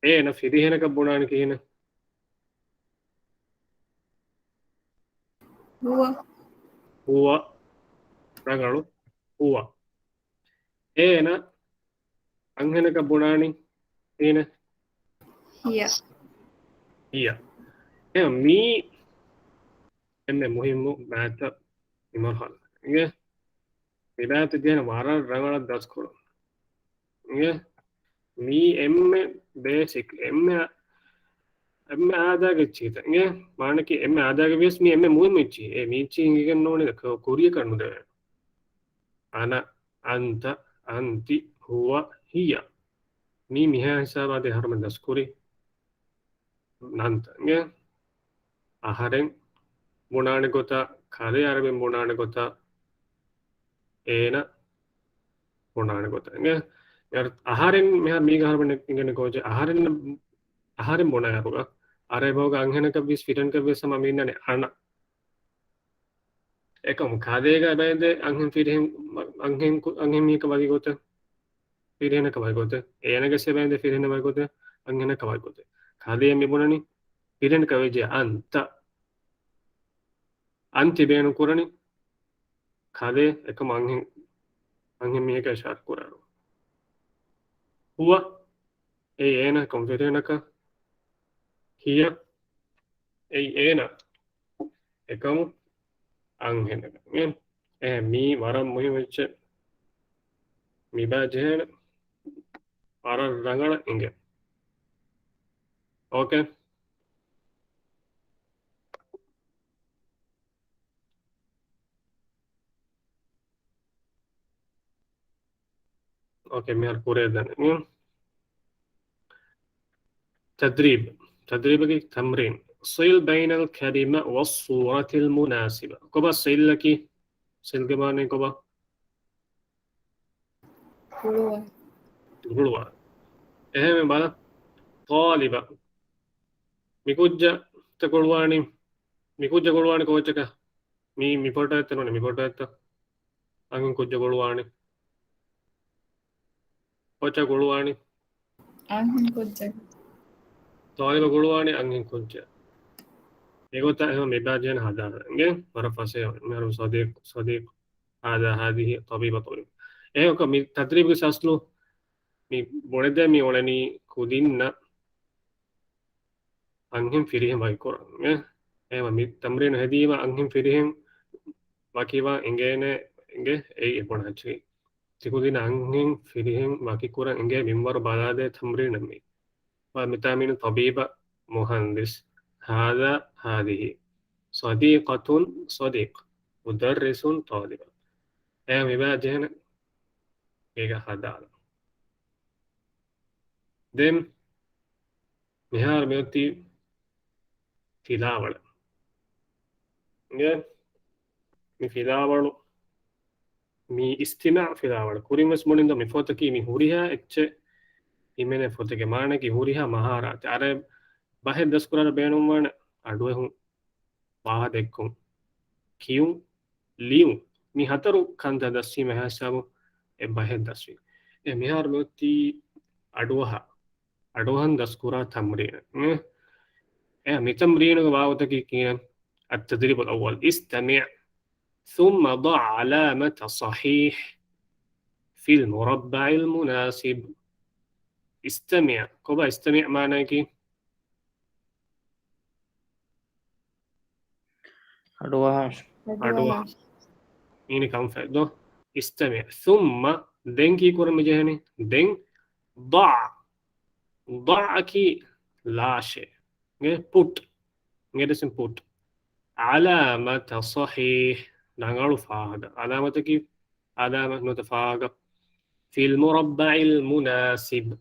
އޭނަ ފިރިހެނަކަށް ބުނާނީ ކިހިނެއް؟ ހުވަ. ހުވަ. ރަނގަޅު. ހުވަ. އޭނަ އަންހެނަކަށް ބުނާނީ ކިހިނެއް؟ ހިޔަ. ހިޔަ. އެ މީ އެންމެ މުހިއްމު މާތް މި މަރުހަލާ. އިނގޭ؟ މި މާތް ދޭން ވަރަށް ރަނގަޅަށް ދަސްކުރުން. އިނގޭ؟ މީ އެންމެ ބޭސިކް، އެންމެ، އެންމެ އާދައިގެ އެއްޗިހިތައް. އިނގޭ؟ މާނަކީ އެންމެ އާދައިގެ ވިޔަސް މީ އެންމެ މުހިއްމު އެއްޗިހި. އެ މީ އެއްޗިހި ހިނގިގެން ނޫނީ ކުރިއަކަށް ނުދެވޭ. އަނަ، އަންތަ، އަންތި، ހުވަ، ހިޔަ. މީ މިހާ ހިސާބާ ދެ އަހަރުމެން ދަސްކުރި ނަންތައް. އިނގޭ؟ އަހަރެން ބުނާނެ ގޮތަށް، ކަލޭ އަރަބިން ބުނާނެ ގޮތަށް، އޭނަ ބުނާނެ ގޮތަށް. އިނގޭ؟ އަހަރެން މިހާ މީގަ އަހަރުމެން އިނގޭނެ ކޯޗެއް؟ އަހަރެން، އަހަރެން ބުނާ އަހަރުގަ އަރަބި ބަހުގަ އަންހެނަކަށް ވިޔަސް ފިރިހެނަކަށް ވިޔަސް ހަމަ މިންނަނީ އަނަ. އެކަމު ކަލޭގަ ބައިންދެ އަންހެން ފިރިހެން، އަންހެން ކު-، އަންހެން މީހަކަށް ވަކި ގޮތަށް، ފިރިހެނަކަށް ވަކި ގޮތަށް، އޭނަގެ ސެބައިންދެ ފިރިހެނަށް ވަކި ގޮތަށް، އަންހެނަކަށް ވަކި ގޮތަށް. ކަލޭ މި ބުނަނީ ފިރިހެނަކަށް ވެއްޖެ އަންތަ. އަންތި ބޭނުން ކުރަނީ ކަލޭ އެކަމު އަންހެން، އަންހެން މީހަކަށް އިޝާރާ ކުރާނު. ހުވަ، އެއީ އޭނަ އެކަމު ފިރިހެނަކަށް. ހިޔަ، އެއީ އޭނަ އެކަމު އަންހެނަކަށް. އެ، އެ، މީ ވަރަށް މުހިއްމު އެއްޗެއް. މިބާ ޖެހޭނެ ވަރަށް ރަނގަޅަށް އިނގޭ. އޯކޭ. އޯކޭ، މިހާރު ކުރޭ ދެން. ތަދްރީބު. ތަދްރީބުގެ ތަމްރީން. صل بين الكلمة والصورة المناسبة. ކޮބާ ޞިލަކީ؟ ޞިލްގެ މާނައީ ކޮބާ؟ ގުޅުވާ. ގުޅުވާ. އެހެން ބަލަ. ޠާލިބަ. މި ކުއްޖަ ތަ ގުޅުވާނީ. މި ކުއްޖަ ގުޅުވާނީ ކޯއްޗަކަށް؟ މީ، މި ފޮޓޯއެއްތަ ނޫނޭ، މި ފޮޓޯއެއްތަ؟ އަންހެން ކުއްޖަ ގުޅުވާނީ. ކޯއްޗަކަށް ގުޅުވާނީ؟ އަންހެން ކުއްޖަކަށް. ޠާލިބަ ގުޅުވާނީ އަންހެން ކުއްޖަކަށް. އެގޮތަށް އެހެން މިބާ ޖެހޭނެ ހަދާލަން. އިނގޭ؟ ވަރަށް ފަސޭހަ. މިހާރު ޞަދީޤް، ޞަދީޤް، ހާޛާ، ހާޛިހި، ޠަބީބަ، ޠަބީބަ. އެހެންކަމުން މި ތަދްރީބުގެ އަސްލު މި ބުނެދޭ މި އުޅެނީ ކުދިންނަށް އަންހެން ފިރިހެން ވަކިކުރަން. އެ، އެހެންވީމަ މި ތަމްރީނު ހެދީމަ އަންހެން ފިރިހެން ވަކިވާން އެނގޭނެ، އެނގޭ އެއީ އެ ބުނާ އެއްޗަކީ. ތިކުދިން އަންހެން ފިރިހެން ވަކިކުރަން އެނގޭ މިންވަރު ބަލާދޭ ތަމްރީނެއް މީ. ވާ މިތާ މީނު ޠަބީބަ، މުހަންދިސް، ހާޛާ، ހާޛިހި، ޞަދީޤަތުން، ޞަދީޤް، މުދައްރިސުން، ޠާލިބަ. އެ މިބާ ޖެހޭނެ އޭގަ ހަދާލަން. ދެން މިހާރު މިއޮތީ ފިލާވަޅެއް. އިނގޭ؟ މި ފިލާވަޅު، މި އިސްތިމާޢު ފިލާވަޅު. ކުރިން ވެސް ބުނިންދޯ މި ފޮތަކީ މި ހުރިހާ އެއްޗެއް ހިމެނޭ ފޮތެއްގެ މާނައަކީ ހުރިހާ މަހާރާތެއް. އަރަބި ބަހެއް ދަސްކުރާއިރު ބޭނުންވާނެ އަޑުއެހުން، ވާހަކަ ދެއްކުން، ކިޔުން، ލިޔުން. މި ހަތަރު ކަންތައް ދަސްވީމަ ހިސާބުން އެއް ބަހެއް ދަސްވީ. އެ މިހާރު މިއޮތީ އަޑުއަހަ، އަޑުއަހަން ދަސްކުރާ ތަމްރީނެއް. އެ، އެ މި ތަމްރީނުގެ ވާގޮތަކީ ކިހިނެއް؟ التدريب الأول، استمع ثم ضع علامة صحيح في المربع المناسب. استمع. ކޮބާ އިސްތަމިޢް މާނައަކީ؟ އަޑުއަހާށޭ. އަޑުއަހާށޭ. އިނި ކަންފަތް ދޯ. އިސްތަމިޢް. ސުއްމަ، ދެން ކީ ކުރަން މި ޖެހެނީ؟ ދެން ޟަޢް. ޟަޢް އަކީ ލާށޭ. ގެ ޕުޓް. ގެ ދެސިން ޕުޓް. ޢަލާމަތަ ޞަޙީޙް. ރަނގަޅު ފާހަގަ. ޢަލާމަތަކީ ޢަލާމަތް ނުވަތަ ފާހަގަ. ފިލް މުރައްބަޢިލް މުނާސިބް.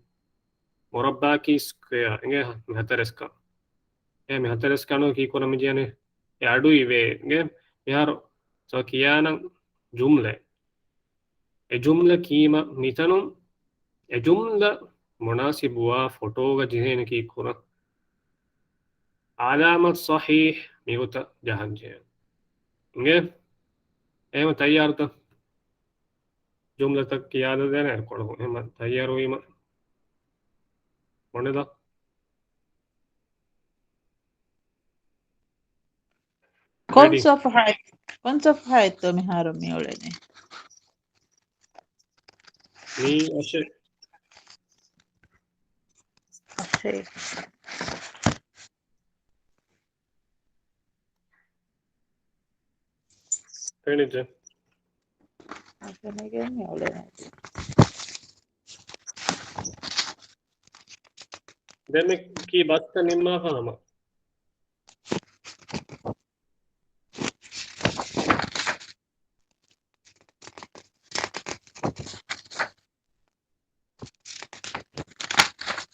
މުރައްބަޢަކީ ސްކޮއެއާ. އިނގޭ މި ހަތަރެސް ކަން. އެ މި ހަތަރެސް ކަނު ކީ ކުރަން މި ޖެހެނީ؟ އެ އަޑު އިވޭ. އިނގޭ މިހާރު ސޯ ކިޔާނަން ޖުމްލަ. އެ ޖުމްލަ ކީމަ މިތަނުން އެ ޖުމްލަ މުނާސިބުވާ ފޮޓޯގަ ޖެހޭނެ ކީ ކުރަން. ޢަލާމަތް ޞަޙީޙް މިގޮތަށް ޖަހަން ޖެހޭނެ. އިނގޭ؟ އެހެން ތައްޔާރުތަ؟ ޖުމްލަތައް ކިޔާދޭނެ އެރުކޮޅު. އެހެން ތައްޔާރުވީމަ ބުނެދާ. ކޮން ރެޑީ. ޞަފްޙާ، ކޮން ޞަފްޙާއެއްތޯ މިހާރު މި އުޅެނީ؟ މީ އަށެއް. އަށެއް. ފެނިއްޖެ. ފެނިގެން މި އުޅެނީ. ދެން މި ކީ ބަސްތައް ނިންމާފަ ހަމަ.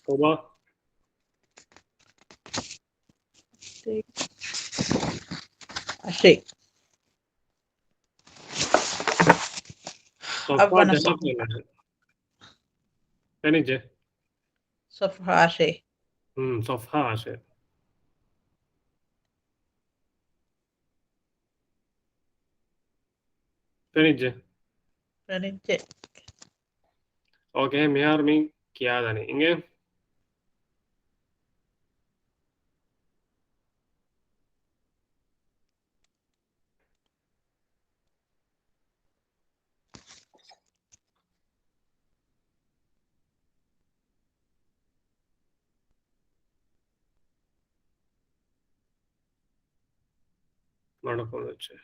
ކޮބާ؟ އަށެއް. ޞަފްޙާ އަށެއް. ފެނިއްޖެ؟ ޞަފްޙާ އަށެއް. ހުން، ޞަފްޙާ އަށެއް. ފެނިއްޖެ؟ ފެނިއްޖެ. އޯކޭ، މިހާރު މި ކިޔާދަނީ. އިނގޭ؟ މަޑުކޮށްލައްޗޭ.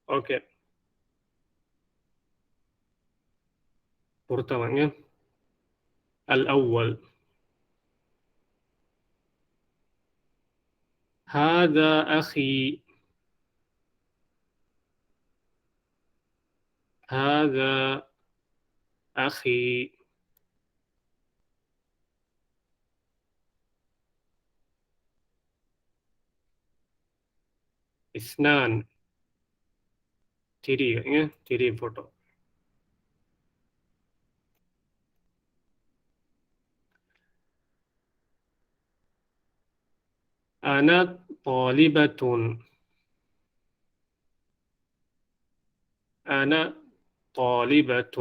އޯކޭ. ފުރަތަމަ، އެ؟ الأول. هذا أخي. هذا أخي. اثنان. ތިރީ، އެ؟ ތިރީ ފޮޓޯ. أنا طالبة. أنا طالبة.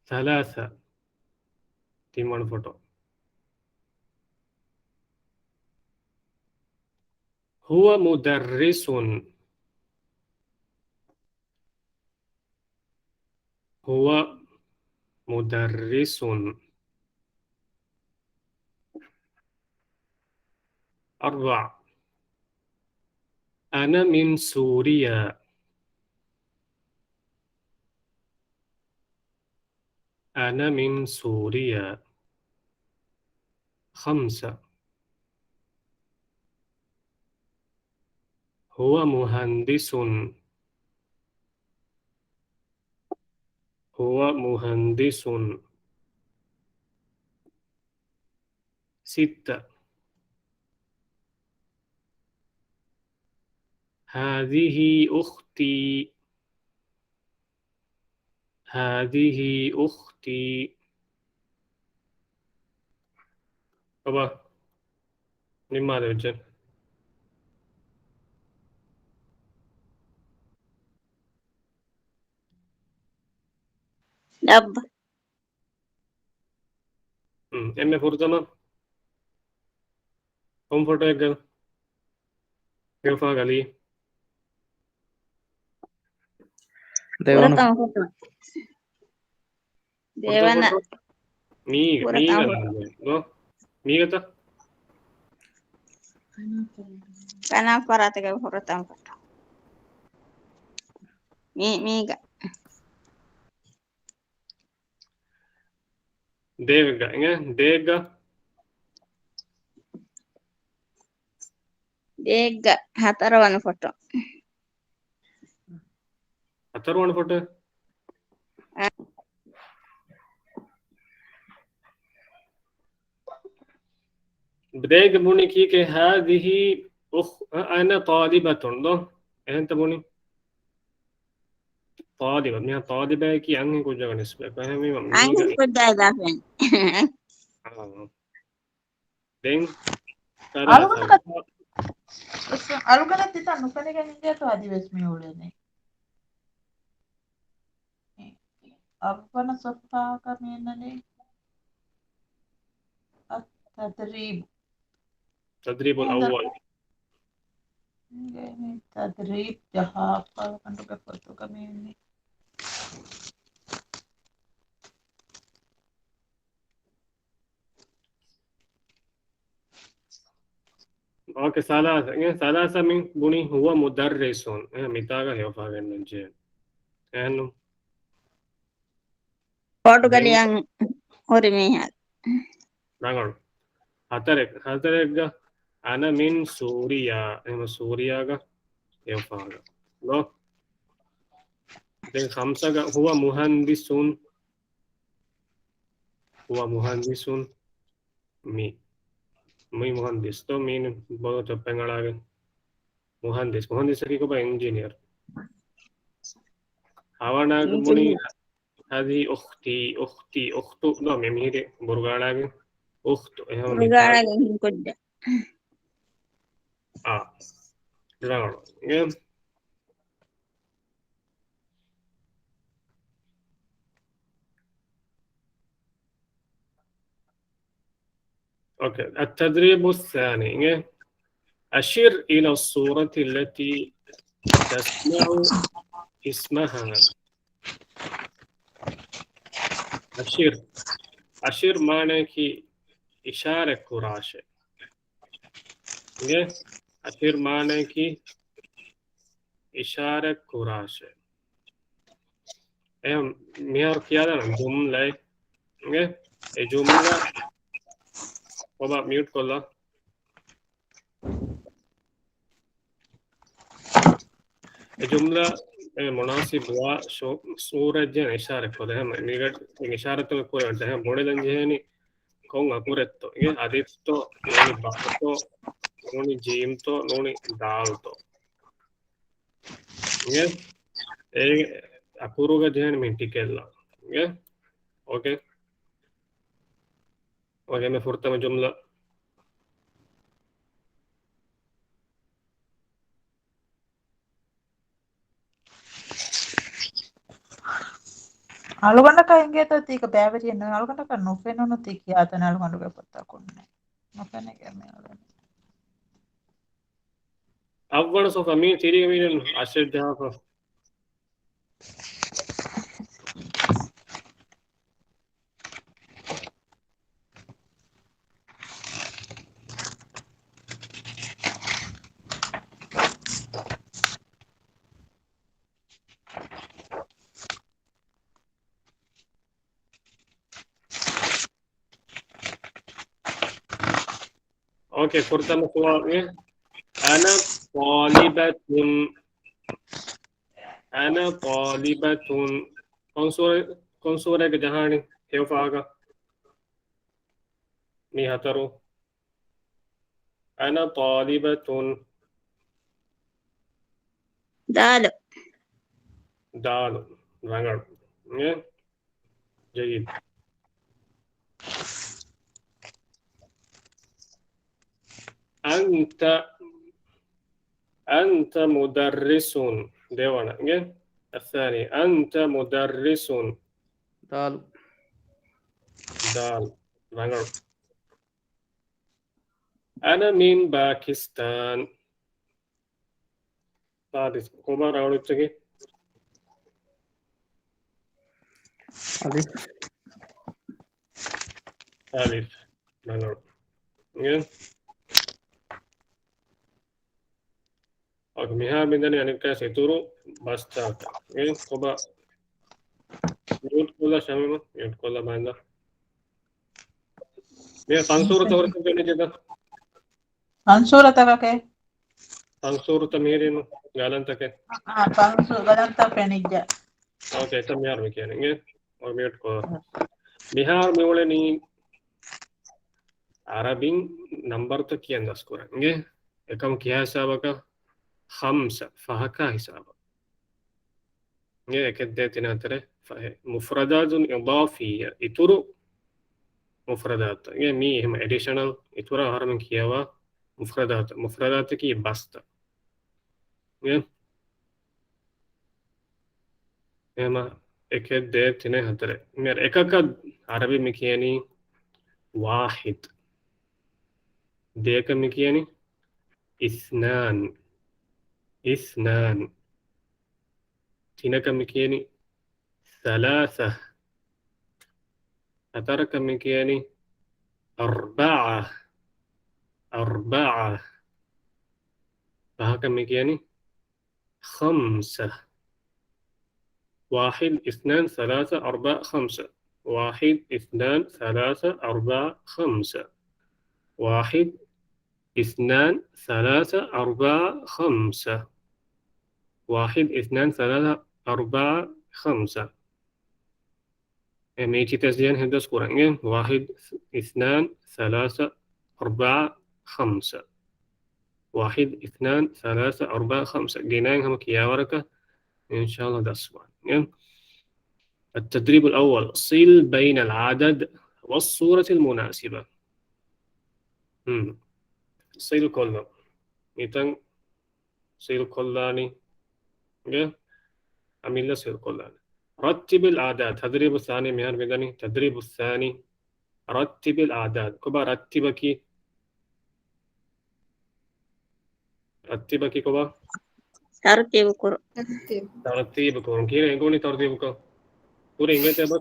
ثلاثة. ތިންވަނަ ފޮޓޯ. هو مدرس. هو مدرس. أربع. أنا من سوريا. أنا من سوريا. خمسة. هو مهندس. هو مهندس. ستة. هذه أختي. هذه أختي. އަބަ، ނިންމާލެވިއްޖެ. ލައްބަ. އެންމެ ފުރަތަމަ ކޮން ފޮޓޯއެއްގަ ހެޔޮފާ ގަލީ؟ ދެވަނަ. ފުރަތަމަ ފޮޓޯ. ދެވަނަ. މީ، ފުރަތަމަ މީގަ ފޮޓޯ. ދޯ؟ މީގަތަ؟ ކަނާ ފަރާތުގަ ފުރަތަމަ ފޮޓޯ. މީ، މީގަ. ދޭއްގަ، އިނގޭ؟ ދޭއްގަ. ދޭއްގަ ހަތަރުވަނަ ފޮޓޯ. ހަތަރުވަނަ ފޮޓޯ؟ އަ. ދޭއްގަ ބުނީ ކީކޭ؟ هذه أخ-، أنا طالبة، ދޯ؟ އެހެންތަ ބުނީ؟ ޠާލިބަ. މިހާ ޠާލިބައަކީ އަންހެން ކުއްޖާގެ ނިސްބަތް. އެހެންވީމަ މީގަ އަންހެން ކުއްޖާ އިޟާފައިން. އާ. ދެން އަޅުގަނޑަށް ތަ-، އަޅުގަނޑަށް ތިތަން ނުފެނިގެން އިނގޭތޯ އަދިވެސް މި އުޅެނީ. އަށްވަނަ ސޮފްހާގަ މިއަންނަނީ އައްތަދްރީބު. ތަދްރީބުލް އައްވަލް. ތަދްރީބް ޖަހާފަ ކަނޑުގެ ފޮތުގަ މިއިންނި. އޯކޭ، ސަލާސަ. އިނގޭ، ސަލާސަ މި ބުނީ ހުވަ މުދައްރިސުން. އެ، މިތާގަ ހެޔޮފާ ގެންނަން ޖެހޭ. އެހެންނު؟ ޕޯޓުގަލިއަށް ހުރި މީހާ. ރަނގަޅު. ހަތަރެއް، ހަތަރެއްގަ އަނަ މިން ސޫރިޔާ. އެހެން ސޫރިޔާގަ ހެޔޮފާގަ. ދޯ؟ ދެން ޚަމްސަގަ ހުވަ މުހަންދިސުން. ހުވަ މުހަންދިސުން. މި. މި މުހަންދިސް ދޯ؟ މީނު ބޮލޯ ތޮއްޕެން އަޅާގެން. މުހަންދިސް. މުހަންދިސް އަކީ ކޮބާ؟ އިންޖިނިއަރ. ހަވަނާގެ ބުނީ ހަދީ އުޚްތީ، އުޚްތީ، އުޚްތު ދޯ؟ މި މިހިރި ބުރުގާޅާގެން. އުޚްތު. އެހެން ބުރުގާޅާގެން ހިން ކުއްޖެއް. އާ. ރަނގަޅު. އެ. އޯކޭ. التدريب الثاني. އިނގޭ؟ أشر إلى الصورة التي تسمع اسمها. أشر. أشر މާނައަކީ އިޝާރަތް ކުރާށޭ. އިނގޭ؟ އަޝިރް މާނައަކީ އިޝާރަތް ކުރާށޭ. އެހެން މިހާރު ކިޔާދާނަން ޖުމްލައެއް. އިނގޭ؟ އެ ޖުމްލަ ބަބާ މިއުޓް ކޮށްލާ. އެ ޖުމްލަ އެ މުނާސިބުވާ ޝު-، ސޫރަތް ޖެހެން އިޝާރަތް ކޮށްދޭ. އެހެން މީގަ އިޝާރަތު ކުރެވެން ޖެހެން ބުނެލަން ޖެހޭނީ ކޮން އަކުރެއްތޯ؟ އިނގޭ؟ އަލިފްތޯ؟ ނޫނީ ބާތޯ؟ ނޫނީ ޖީމްތޯ؟ ނޫނީ ދާލްތޯ؟ އިނގޭ؟ އެ އަކުރުގަ ޖެހޭނީ މި ޓިކެއްލާ. އިނގޭ؟ އޯކޭ. އޯކޭ، މި ފުރަތަމަ ޖުމްލަ. އަޅުގަނޑަކަށް އެނގޭތޯ ތީކަ ބައިވެރިއެއް ނޫން. އަޅުގަނޑަކަށް ނުފެނުނު ތީ ކިޔާ ތަން އަޅުގަނޑުގެ ޕޮތަކުންނެއް. ނުފެނިގެން މި އަޅުގަނޑު. އައްވަނަ ސޮފަ މީ ތިރީގަ މީނަން އަށެއް ޖަހާފަ. އޯކޭ، ފުރަތަމަ ސުވާލު. أنا طالبة. أنا طالبة. ކޮން ސޫރަ-، ކޮން ސޫރައެއްގަ ޖަހާނީ؟ ހެޔޮ ފަހަކަށް. މި ހަތަރު. أنا طالبة. ދާލު. ދާލު. ރަނގަޅު. އެ؟ جيد. أنت، أنت مدرس. ދެވަނަ، އިނގޭ؟ الثاني، أنت مدرس. ދާލު. ދާލު. ރަނގަޅު. أنا من باكستان. ސާދިސް، ކޮބާ ރަނގަޅު އެއްޗަކީ؟ އަލިފް. އަލިފް. ރަނގަޅު. އިނގޭ؟ އޯކޭ، މިހާރު މިދަނީ އަނެއްކާސް އިތުރު ބަސްތަކަށް. އިނގޭ؟ ކޮބާ މިއުޓް ކޮށްލާ ޝަމީމާ؟ މިއުޓް ކޮށްލާ ބައިންދާ. މި ފަންސޫރަތައް ހުރެކޮށް ގެނެއްޖެތަ؟ ފަންސޫރަތަކަކޭ؟ ފަންސޫރަތައް މިހިރީނު ގަލަންތަކެއް. އާ، ފަންސޫ ގަލަންތައް ފެނިއްޖެ. އޯކޭ، އެކަން މިހާރު މި ކިޔަނީ. އިނގޭ؟ އޮ، މިއުޓް ކޮށް. މިހާރު މި އުޅެނީ އަރަބިން ނަންބަރުތައް ކިޔަން ދަސްކުރަން. އިނގޭ؟ އެކަމަކު ކިހާ ހިސާބަކަށް؟ ޚަމްސަ، ފަހަކާ ހިސާބަށް. އެ އެކެއް ދޭ ތިނެއް ހަތަރެއް ފަހެއް. މުފްރަދާތުން އިޟާފިއްޔަ، އިތުރު މުފްރަދާތު. އެ މީ އެހެމަ އެޑިޝަނަލް އިތުރަށް އަހަރެމެން ކިޔަވާ މުފްރަދާތު. މުފްރަދާތަކީ ބަސްތައް. އެ އެހެމަ އެކެއް ދޭ ތިނެއް ހަތަރެއް. މި އެކަކަށް އަރަބި މި ކިޔަނީ ވާޙިދު. ދެއަކަށް މި ކިޔަނީ އިސްނާން. އިސްނާން. ތިނަކަށް މި ކިޔަނީ ސަލާސަ. ހަތަރަކަށް މި ކިޔަނީ އަރްބަޢަ. އަރްބަޢަ. ފަހަކަށް މި ކިޔަނީ ޚަމްސަ. واحد، اثنان، ثلاثة، أربعة، خمسة. واحد، اثنان، ثلاثة، أربعة، خمسة. واحد، اثنان، ثلاثة، أربعة، خمسة. واحد، اثنان، ثلاثة، أربعة، خمسة. އެ މީ ތި ތަސްޖީލް ހިން ދަސް ކުރަން. އެ، واحد، اثنان، ثلاثة، أربعة، خمسة. واحد، اثنان، ثلاثة، أربعة، خمسة. ގިނައިން ހަމަ ކިޔާވަރަކަށް އިންޝާﷲ ދަސްވާނެ. އެ، التدريب الأول، صل بين العدد والصورة المناسبة. ހުން. ޞިލް ކޮށްލަން. މިތަން ޞިލް ކޮށްލާނީ. އިނގޭ؟ އަމިއްލަ ޞިލް ކޮށްލާނީ. رتب الأعداد. تدريب الثاني މިހާރު މިދަނީ. تدريب الثاني. رتب الأعداد. ކޮބާ ރައްތިބަކީ؟ ރައްތިބަކީ ކޮބާ؟ ތަރުތީބު ކުރުން. ތަރުތީބު ކުރުން. ކީއްވެ އެނގުނީ ތަރުތީބުކޮށް؟ ކުރިން އެނގޭތަ އެބަ؟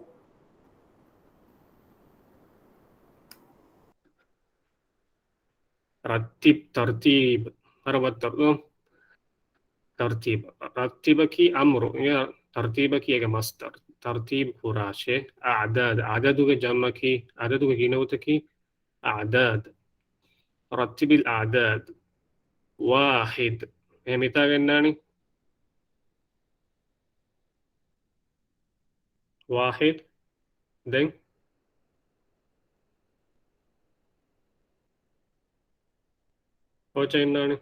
ރައްތިބް، ތަރްތީބް، ހަރަ ވައްތަރު. ތަރްތީބް. ރައްތިބަކީ އަމްރު. ތަރްތީބަކީ އޭގެ މަސްދަރު. ތަރްތީބް ކުރާށޭ. އަޢްދާދް. ޢަދަދުގެ ޖަމްޢަކީ، ޢަދަދުގެ ގިނަވަތަކީ އަޢްދާދް. ރައްތިބިލް އަޢްދާދް. ވާޙިދް. އެހެން މިތާގަ އިންނާނީ؟ ވާޙިދް. ދެން ކޯޗެއް އިންނާނީ؟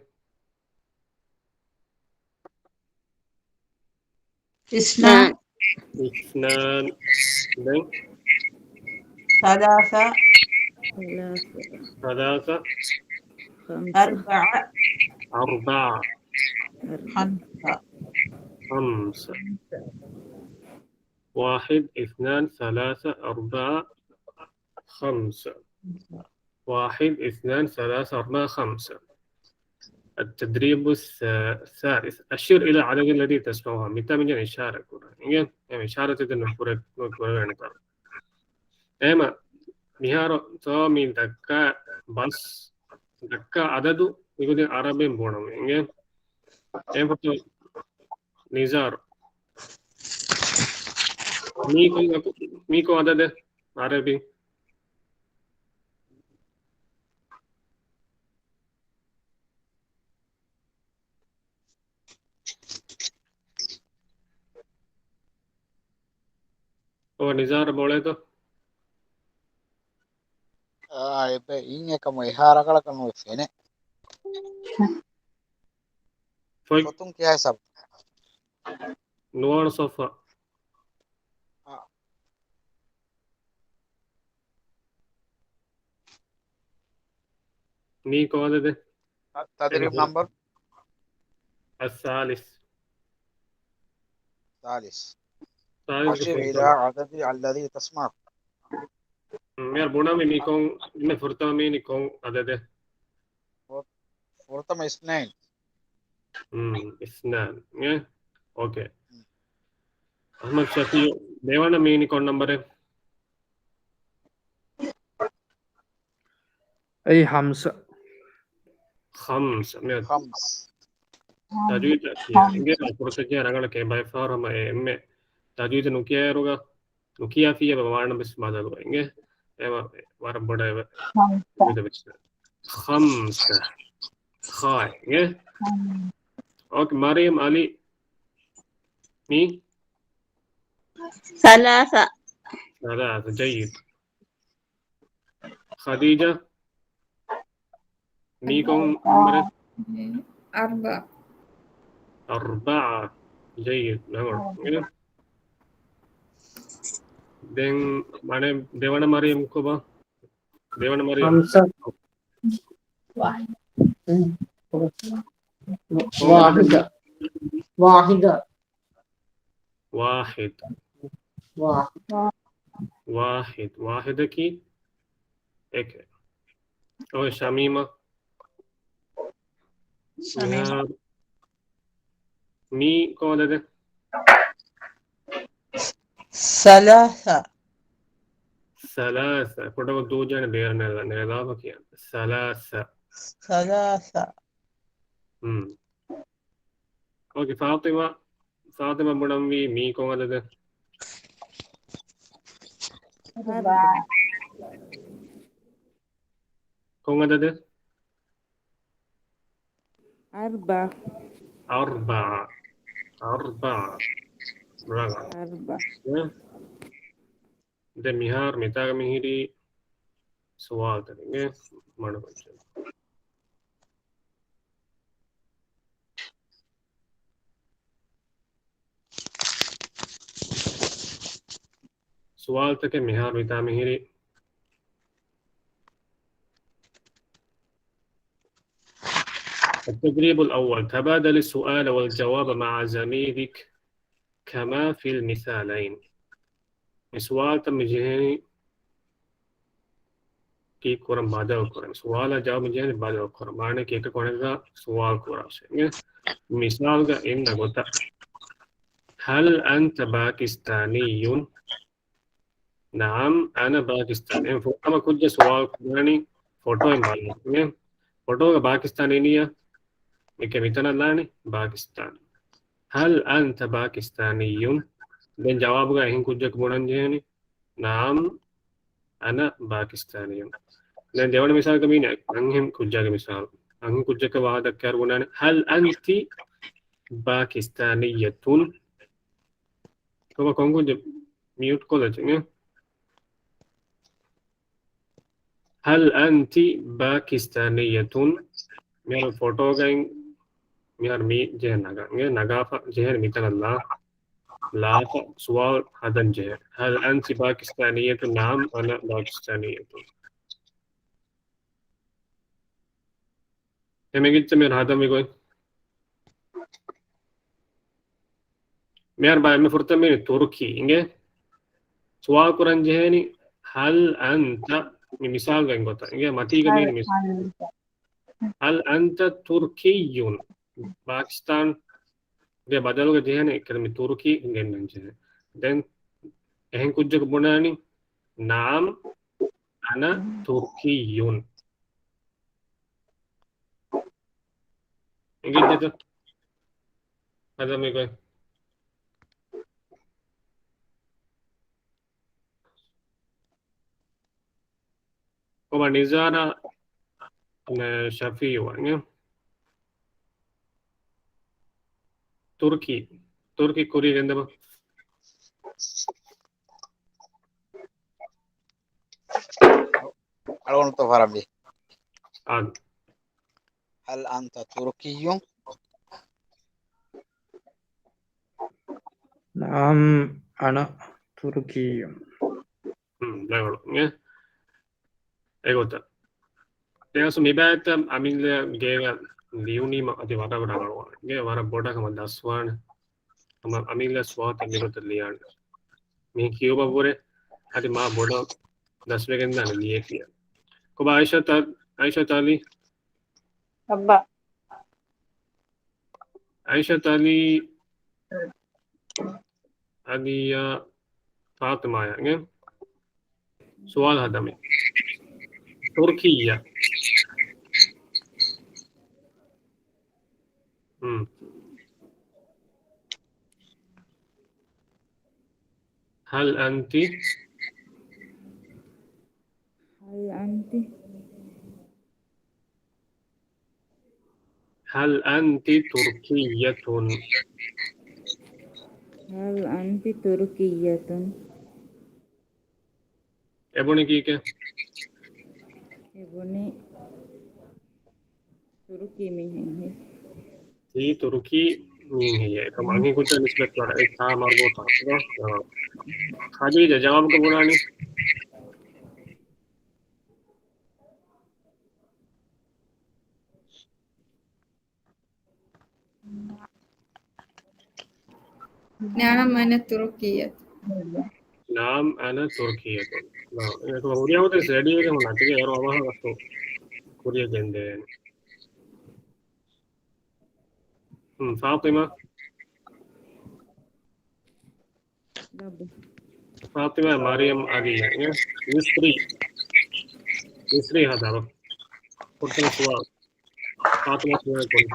އިސްނާން. އިސްނާން. ދެން؟ ސަލާސަ. ސަލާސަ. ސަލާސަ. ޚަމްސަ. އަރްބަޢަ. އަރްބަޢަ. ޚަމްސަ. ޚަމްސަ. ވާޙިދް، އިސްނާން، ސަލާސަ، އަރްބަޢަ، ޚަމްސަ. ވާޙިދް، އިސްނާން، ސަލާސަ، އަރްބަޢަ، ޚަމްސަ. التدريب الس-، الثالث. أشر إلى العدد الذي تسمعه. މިތާ މިންޖަން އިޝާރާތް ކުރާ. އިނގޭ؟ އެ އިޝާރާތް ދެން ކުރެ-، ކުރެވޭނެ ކަމަށް. އެހެމަ މިހާރު ތޯ މި ދައްކާ ބަސް، ދައްކާ އަދަދު މިގޮތިން އަރަބިން ބުނަމު. އިނގޭ؟ އެހެން ފޮތު ނިޒާރު. މީ ކޮން އަކު-، މީ ކޮން އަދަދެއް؟ އަރަބި. އޯ، ނިޒާރު ބޯޅައެތޯ؟ އާ، އެބަ އިން އެކަމު އެހާ ރަނގަޅަކަށް ނުވެ ފެނޭ. ފޮތް. ފޮތުން ކިޔާ ހިސާބު. ނުވާން ސޮފާ. އާ. މީ ކޮން އަދަދެއް؟ ތަ-، ތަދްރީބު ނަމްބަރު؟ الثالث. ސާލިސް. ސާލިސް. أشر إلى العدد الذي تسمعه. މި ބުނަމި މީ ކޮން، މި ފުރަތަމަ މީނި ކޮން އަދަދެއް؟ ފުރަތަމަ އިސްނައިން. ހުން، އިސްނާން. އޭ؟ އޯކޭ. އަޙްމަދު ޝަފީޢު، ދެވަނަ މީނި ކޮން ނަމްބަރެއް؟ އެއީ ޚަމްސަ. ޚަމްސަ. މި ޚަމްސަ. ތަޖްވީދު ކިޔާ. އިނގޭ ފުރަތަމަ ރަނގަޅަކޭ ބައެއް ފަހަރު ހަމަ އެ އެންމެ ތަޖްވީދު ނުކިޔާއިރުގަ ނުކިޔާފިއްޔާ ވާނަމަވެސް ބަދަލުވޭ. އިނގޭ؟ އެ ވަ-، ވަރަށް ބޮޑަށް އެ ވެ-، ޚަމްސަ. ވެސް. ޚަމްސަ. ޚާއް. އިނގޭ؟ އޯކޭ، މަރިޔަމް އަލީ. މީ؟ ސަލާސަ. ސަލާސަ. ޖައްޔިދު. ޚަދީޖާ. މީ ކޮން ނަމްބަރެއް؟ އަރްބަޢަ. އަރްބަޢަ. ޖައްޔިދު. ރަނގަޅު. ދެން މަނެ ދެވަނަ މަރިޔަމް ކޮބާ؟ ދެވަނަ މަރިޔަމް. ޚަމްސަ. ވާޙިދަ. ވާޙިދަ. ވާޙިދު. ވާ-، ވާޙިދު. ވާޙިދަކީ އެކެއް. އޮވެ، ޝަމީމާ. ޝަމީމާ. މިހާރު މީ ކޮން އަދަދެއް؟ ސަލާސަ. ސަލާސަ. ކުޑަކޮށް ދޫ ޖާނެ ބޭރަށް ނެރެލާފަ ކިޔާ. ސަލާސަ. ސަލާސަ. ހުން. އޯކޭ، ފާތިމާ، ފާތިމާ ބުނަންވީ މީ ކޮން އަދަދެއް؟ ކޮން އަދަދެއް؟ އަރްބަޢަ. އަރްބަޢަ. އަރްބަޢަ. ރަނގަޅު. އަރްބަޢަ. އެ؟ ދެން މިހާރު މިތާގަ މިހިރީ ސުވާލުތަކެއް މަޑުކޮށް. ސުވާލުތަކެއް މިހާރު މިތާ މިހިރީ. التدريب الأول، تبادل السؤال والجواب مع زميلك كما في المثالين. މި ސުވާލުތައް މި ޖެހެނީ ކީއްކުރަން ބަދަލު ކުރަން. ސުވާލާ ޖަވާބު ޖެހެނީ ބަދަލު ކުރަން. މާނައަކީ އެކަކު އަނެކަކާ ސުވާލު ކުރާށޭ. މިސާލުގަ އިންނަ ގޮތަށް، هل أنت باكستاني؟ نعم، أنا باكستاني. ފުރަތަމަ ކުއްޖާ ސުވާލު ކުރާނީ ފޮޓޯއިން ބަލާ. ފޮޓޯގަ ބާކިސްތާނީނިއްޔާ؟ މިކެ މިތަނަށް ލާނީ ބާކިސްތާނީ. ހަލް އަންތަ ބާކިސްތާނިއްޔުން؟ ދެން ޖަވާބުގަ އެހެން ކުއްޖަކު ބުނަން ޖެހޭނީ، ނަޢަމް، އަނަ ބާކިސްތާނިއްޔުން. ދެން ދެވަނަ މިސާލަކަށް މީނަ އަންހެން ކުއްޖާގެ މިސާލު. އަންހެން ކުއްޖަކަށް ވާހަކަ ދައްކާއިރު ބުނާނެ، ހަލް އަންތި ބާކިސްތާނިއްޔަތުން؟ ކޮބާ ކޮން ކުއްޖެއް މިއުޓް ކޮލަޖެއް؟ ހަލް އަންތި ބާކިސްތާނިއްޔަތުން؟ މިހާރު ފޮޓޯގައި މިހާރު މީ ޖެހޭ ނަގާ. އިނގޭ ނަގާފަ ޖެހޭނެ މިތަނަށް ލާ. ލާފަ ސުވާލު ހަދަން ޖެހޭ. ހަލް އަންތި ބާކިސްތާނިއްޔަތުން؟ ނަޢަމް، އަނަ ބާކިސްތާނިއްޔަތުން. އެމެގިއްޗަ މިހާރު ހަދަން މި ގޮތް. މިހާރު ބާ އެންމެ ފުރަތަމަ މީ ތުރުކީ. އިނގޭ ސުވާލު ކުރަން ޖެހޭނީ، ހަލް އަންތަ، މި މިސާލުގައި ގޮތަށް. އިނގޭ މަތީގަ މީ ހަލް މިސާލު. އަންތަ. ހަލް އަންތަ ތުރްކިއްޔުން؟ ބާކިސްތާންގެ ބަދަލުގަ ޖެހޭނެ އެކަނި ތުރުކީ ގެންނަން ޖެހޭ. ދެން އެހެން ކުއްޖަކު ބުނާނީ، ނަޢަމް، އަނަ ތުރްކިއްޔުން. އިނގޭ ޖެތަ؟ ހަދަ މި ގޮތް. ކޮބާ ނިޒާރާ، ނަ، ޝަފީއު ވަންޏާ. ތުރުކީ، ތުރުކީ ކުރީ ގެންދަމަ. އަޅުގަނޑު ތޯ ފާރަންވީ. އާނ. ހަލް އަންތަ ތުރުކިއްޔުން؟ ނަޢަމް، އަނަ ތުރުކިއްޔުން. ހުން، ދެވަނަ. އެ، އެގޮތަށް. ދެން އަސް މިބައިތަ އަމިއްލަ ގޭގަ ލިޔުނީމަ އަދި ވަރަށް ރަނގަޅުވާނެ. ގޭ ވަރަށް ބޮޑަށް ހަމަ ދަސްވާނެ. ހަމަ އަމިއްލަ ސުވާލުތައް މިގޮތަށް ލިޔާނެ. މި ކިޔުމަށްވުރެ އަދި މާ ބޮޑަށް ދަސްވެގެންދާނެ ލިޔެކިޔާ. ކޮބާ އައިޝަތު، އައިޝަތު އަލީ؟ އައްބާ. އައިޝަތު އަލީ އަލީއާ ފާތިމާޔާ އިނގޭ ސުވާލު ހަދަމޭ. ތުރުކިއްޔާ. ހުން. ހަލް އަންތި؟ ހަލް އަންތި؟ ހަލް އަންތި ތުރްކިއްޔަތުން؟ ހަލް އަންތި ތުރުކިއްޔަތުން؟ އެބުނި ކީކޭ؟ އެބުނި ތުރުކީ މީހެއްހޭ. ތީ ތުރުކީ މީހެއްހޭ. އެކަމަކު އަންހެން ކުއްޖާ ނިސްބަތް ކުރާ އެ ތާ މަރުބޫތާ. ޚަދީޖާ ޖަވާބުގަ ބުނާނީ؟ ނަޢަމް، އަނަ ތުރުކިއްޔަތުން. ނަޢަމް، އަނަ ތުރުކިއްޔަތުން. ނަޢަމް. އެކަމަކު ހުރިހާ ގޮތެއް ރެޑީވެގެން ހުންނާ. ތިގެ އޭރު އަވަހަށް އަސް ކުރިޔަށް ގެންދޭނެ. ހުން، ފާތިމާ. ފާތިމާ މަރިޔަމް އަލީ، އެ، މިސްރީ. މިސްރީ ހަދާ. ފުރަތަމަ ސުވާލު. ފާތިމާ ސުވާލު ކޮން؟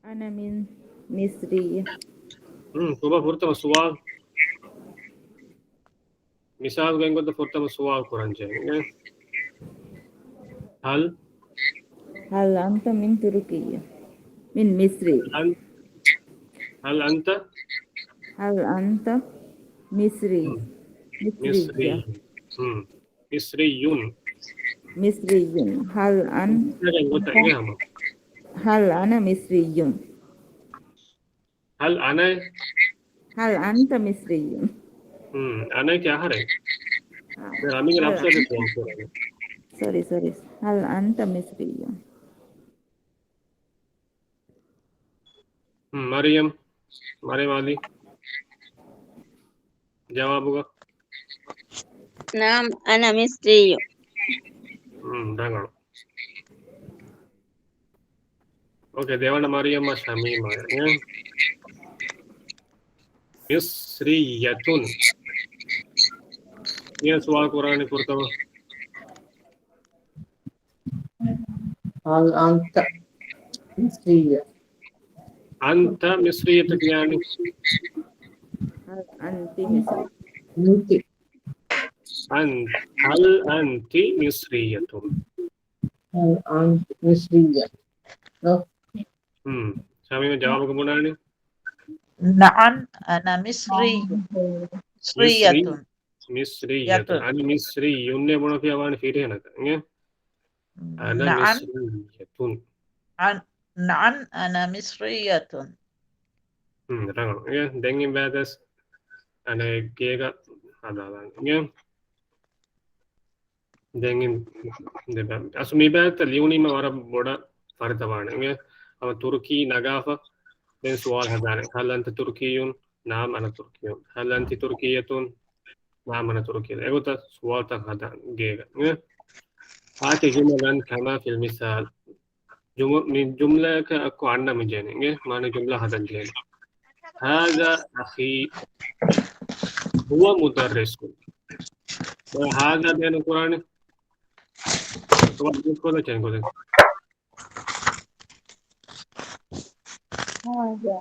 އަނަ މިން މިސްރިއްޔަ. ހުން، ކޮބާ ފުރަތަމަ ސުވާލު؟ މިސާލު ގެންގޮތަށް ފުރަތަމަ ސުވާލު ކުރަން ޖެހޭ. ހަލް؟ ހަލް އަންތަ މިން ތުރުކިއްޔަ؟ މިން މިސްރިއްޔަ. ހަލް، ހަލް އަންތަ؟ ހަލް އަންތަ މިސްރިއްޔަ؟ ހުން. މިސްރިއްޔަ. މިސްރިއްޔުން. މިސްރިއްޔުން. ހަލް އަން، ހަލް އަނަ މިސްރިއްޔުން. ހަލް އަނަ؟ ހަލް އަންތަ މިސްރިއްޔުން. ހުން، އަނައަކީ އަހަރެން. އާ. ދެން ރަމީގެ ހަލް ނަފްސާ އަން، ދެ ސުވާލު ކުރަނީ. ސޮރީ، ސޮރީ. ހަލް އަންތަ މިސްރިއްޔުން. ހުން، މަރިޔަމް، މަރިޔަމް އަލީ. ޖަވާބުގަ؟ ނަޢަމް، އަނަ މިސްރިއްޔު. ހުން، ރަނގަޅު. އޯކޭ، ދެވަނަ މަރިޔަމް ޝަމީމާ. މިސްރިއްޔަތުން. މިޔަ ސުވާލު ކުރާނީ ފުރަތަމަ. هل أنت مصرية؟ أنت مصرية ކިޔާނީ؟ هل أنت مصرية؟ أنت أنت هل أنت مصرية؟ هل أنت مصرية؟ ހުން. ޝަމީމް ޖަވާބުގަ ބުނާނީ؟ نعم، أنا مصري. مصرية. މިސްރިއްޔަތުން. އަން މިސްރިއްޔުން ބުނެފިޔާ ވާނެ ފިރިހެނަކަށް. އަން نعم. މިސްރިއްޔަތުން. أن-، نعم، أنا مصرية. ހުން، ރަނގަޅު. ދެން އިން ބައި ދަސް އަނެއް ގޭގަ ހަދާލަން. ދެން އިން ދެބަ-، އަސް މި ބައިތަ ލިޔުނީމަ ވަރަށް ބޮޑަށް ފަރިތަވާނެ. އަމަ ތުރުކީ ނަގާފަ ދެން ސުވާލު ހަދާނެ. هل أنت تركي؟ نعم، أنا تركي. هل أنت تركية؟ نعم، أنا تركية. އެގޮތަށް ސުވާލުތައް ހަދާނެ ގޭގަ. ހާތި ޖުމަލަން ކަމާ ފިލް މިސާލް. ޖުމު-، މި ޖުމްލައަކަށް އައްކު އަންނަ މި ޖެހެނީ. މާނަ ޖުމްލަ ހަދަން ޖެހެނީ. هذا أخي هو مدرس. ހާދާ ބޭނުން ކުރާނެ. ކޮލަ ޗެން ކޮލެ. هذا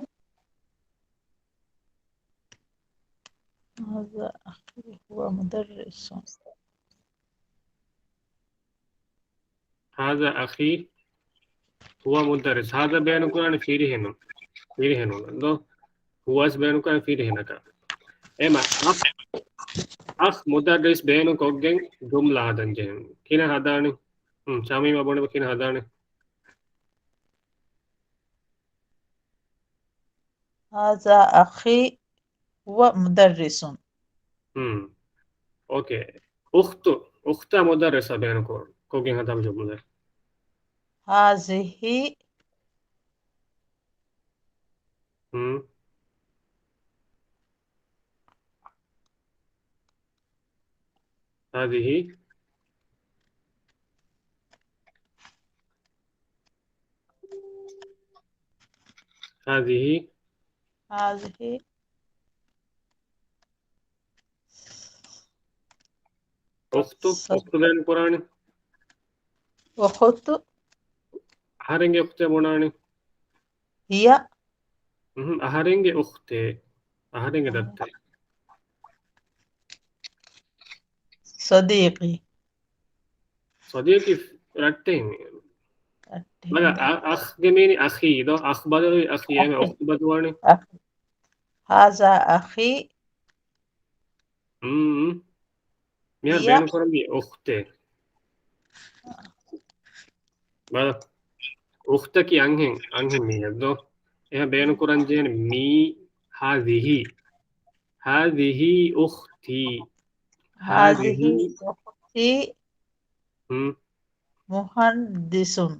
هذا أخي هو مدرس. هذا أخي هو مدرس. هذا ބޭނުން ކުރާނެ ފިރިހެނުން. ފިރިހެނުން. ދޯ؟ هو ވެސް ބޭނުން ކުރާނެ ފިރިހެނަކަށް. އެމަ أخ، أخ مدرس ބޭނުން ކޮށްގެން ޖުމްލަ ހަދަން ޖެހެން. ކިހިނެއް ހަދާނެ؟ ހުން، ޝަމީމާ ބުނެބަ ކިހިނެއް ހަދާނެ؟ هذا أخي هو مدرس. ހުން. އޯކޭ. އުޚްތު، އުޚްތާ މުދައްރިސާ ބޭނުން ކޮށްގެން ހަދާނެ ޖުމްލަ. هذه. ހުން. هذه. هذه. هذه. އުޚްތު، އުޚްތު ބޭނުން ކުރާނެ. އުޚްތު. އަހަރެންގެ އުޚްތޭ ބުނާނެ. ހިޔަ. އުހު، އަހަރެންގެ އުޚްތޭ. އަހަރެންގެ ދައްތަ. ޞަދީޤީ. ޞަދީޤީ ރައްޓެހިން. ރައްޓެހިން. މަގަ އަ-، އަޚްގެ މީނި އަޚީ ދޯ؟ އަޚް ބަދަލުވި އަޚީ. އޭމެ އުޚްތު ބަދުވާނެ. އަޚީ. ހާޒާ އަޚީ. މް. މިހާރު ބޭނުން ކުރަނީ އުޚްތޭ. ބަލަ. އުޚްތަކީ އަންހެން، އަންހެން މީހެއް ދޯ؟ އެހާ ބޭނުން ކުރަން ޖެހެނީ މީ ހާޒިހީ. ހާޒިހީ އުޚްތީ. ހާޒިހީ އުޚްތީ. މް. މުހައްދިސުން.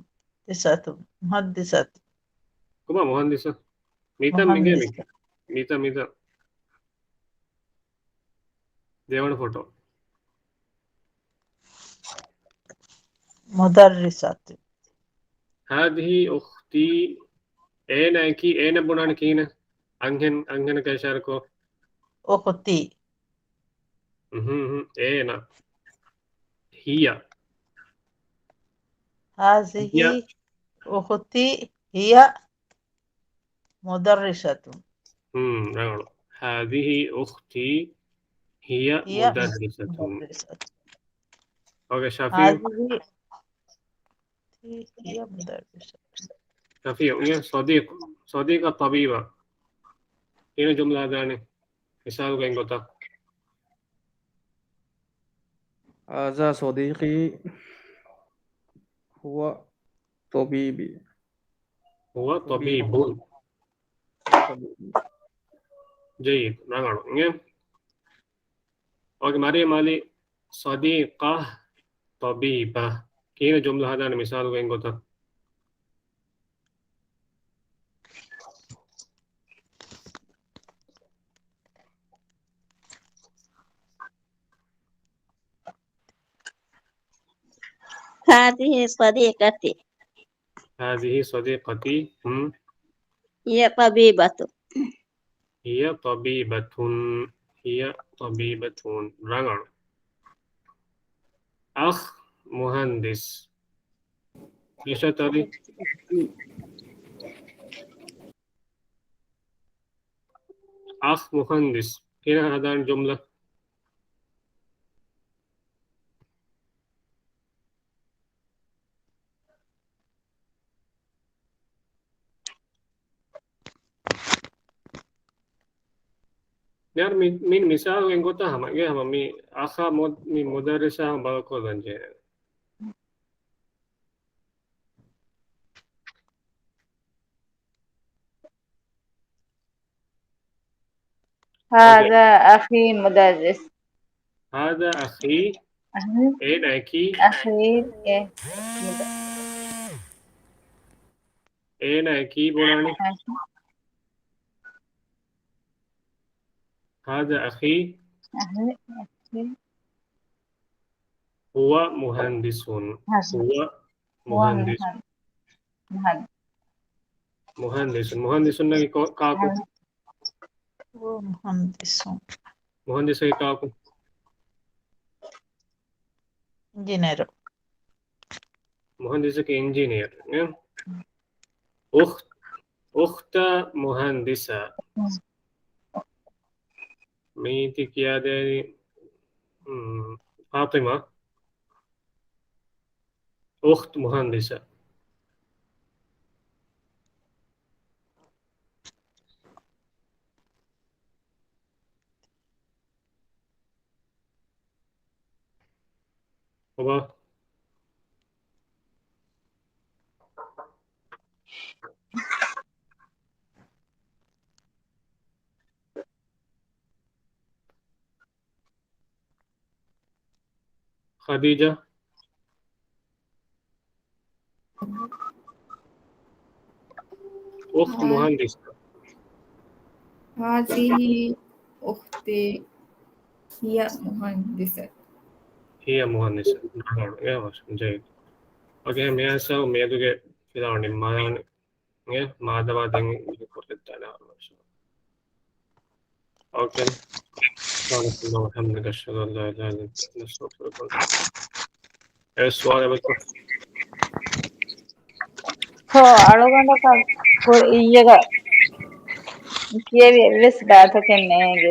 ދިސަތު. މުހައްދިސަތު. ކޮބާ މުހައްދިސަ؟ މިތަން މިގޭ މި. މިތަން، މިތަން. ދެވަނަ ފޮޓޯ. މުދައްރިސަތު. ހާޒިހީ އުޚްތީ. އޭނައަކީ، އޭނަ ބުނާނެ ކިހިނެއް؟ އަންހެން، އަންހެނަކަށް އިޝާރަކޮށް. އުޚްތީ. އުހު، އުހު، އޭނަ. ހިޔަ. ހާޒިހީ އުޚްތީ ހިޔަ މުދައްރިސަތުން. ހުން، ރަނގަޅު. ހާޒިހީ އުޚްތީ ހިޔަ މުދައްރިސަތުން. އޯކޭ، ޝަފީޢު. ހާޒިހީ ހިޔަ މުދައްރިސަތުން. ޝަފީޢު، އިނގޭ ޞަދީޤު، ޞަދީޤަ ޠަބީބަ. ކިހިނެއް ޖުމްލަ ހަދާނެ؟ މިސާލުގެ އެންގޮތަށް. ހާޒާ ޞަދީޤީ ހުވަ ޠަބީބީ. ހުވަ ޠަބީބު. ޖައްޔިދު، ރަނގަޅު. އިނގޭ؟ އޯކޭ، މަރިޔަމް ޢަލީ، ޞަދީޤަ ޠަބީބަ. ކިހިނެއް ޖުމްލަ ހަދާނެ މިސާލުގެ އެންގޮތަށް؟ هذه صديقتي. هذه صديقتي. ހުން. هي طبيبة. هي طبيبة. هي طبيبة. ރަނގަޅު. އަޚް މުހަންދިސް. ނިޝާތް އަލީ. އަޚް މުހަންދިސް. ކިހިނެއް ހަދާނެ ޖުމްލަ؟ މިހާރު މި، މި މިސާލު އެންގޮތާ ހަމަ، އެ ހަމަ މި އަޚާ މު، މި މުދައްރިސާ ބަލަކޮށްލަން ޖެހޭ. ހާދަ އަޚީ މުދައްރިސް. ހާދަ އަޚީ. އަޚީ. އޭނައަކީ. އަޚީ. އޭ. މުދަ. އޭނައަކީ ބުނާނީ. އަޚީ. ހާދަ އަޚީ. އަޚީ. އަޚީ. ހުވަ މުހަންދިސުން. ހުވަ މުހަންދިސުން. މުހަން. މުހަންދިސުން. މުހަންދިސުންނަކީ ކޮ، ކާކު؟ ހުވަ މުހަންދިސުން. މުހަންދިސަކީ ކާކު؟ އިންޖިނިއަރު. މުހަންދިސަކީ އިންޖިނިއަރު، އެ؟ އުޚް، އުޚްތަ މުހަންދިސަ. މީތި ކިޔާދޭނީ، މް، ފާޠިމާ. އުޚްތު މުހަންދިސަ. ބަބާ. ޚަދީޖާ. އުޚްތު މުހަންދިސަ. ހާޛިހި އުޚްތީ ހިޔަ މުހަންދިސަ. ހިޔަ މުހަންދިސަ. ޖައް. އޯކޭ، މި އަންސަރު މިއަދުގެ ފިލާވަޅު ނިންމާލާނެ. އެ، މާދަމާ ދެން ކުރިއަށްދާނެ. އޯކޭ. سبحانك اللهم وبحمدك، أشهد أن لا إله إلا أنت، أستغفرك وأتوب إليك. އެ ސުވާލެއް ވެސް؟ ހޯ، އަޅުގަނޑަކަށް ކުރިއަށް ކިޔެވި އެއްވެސް ގާތަކެއް ނޭނގެ.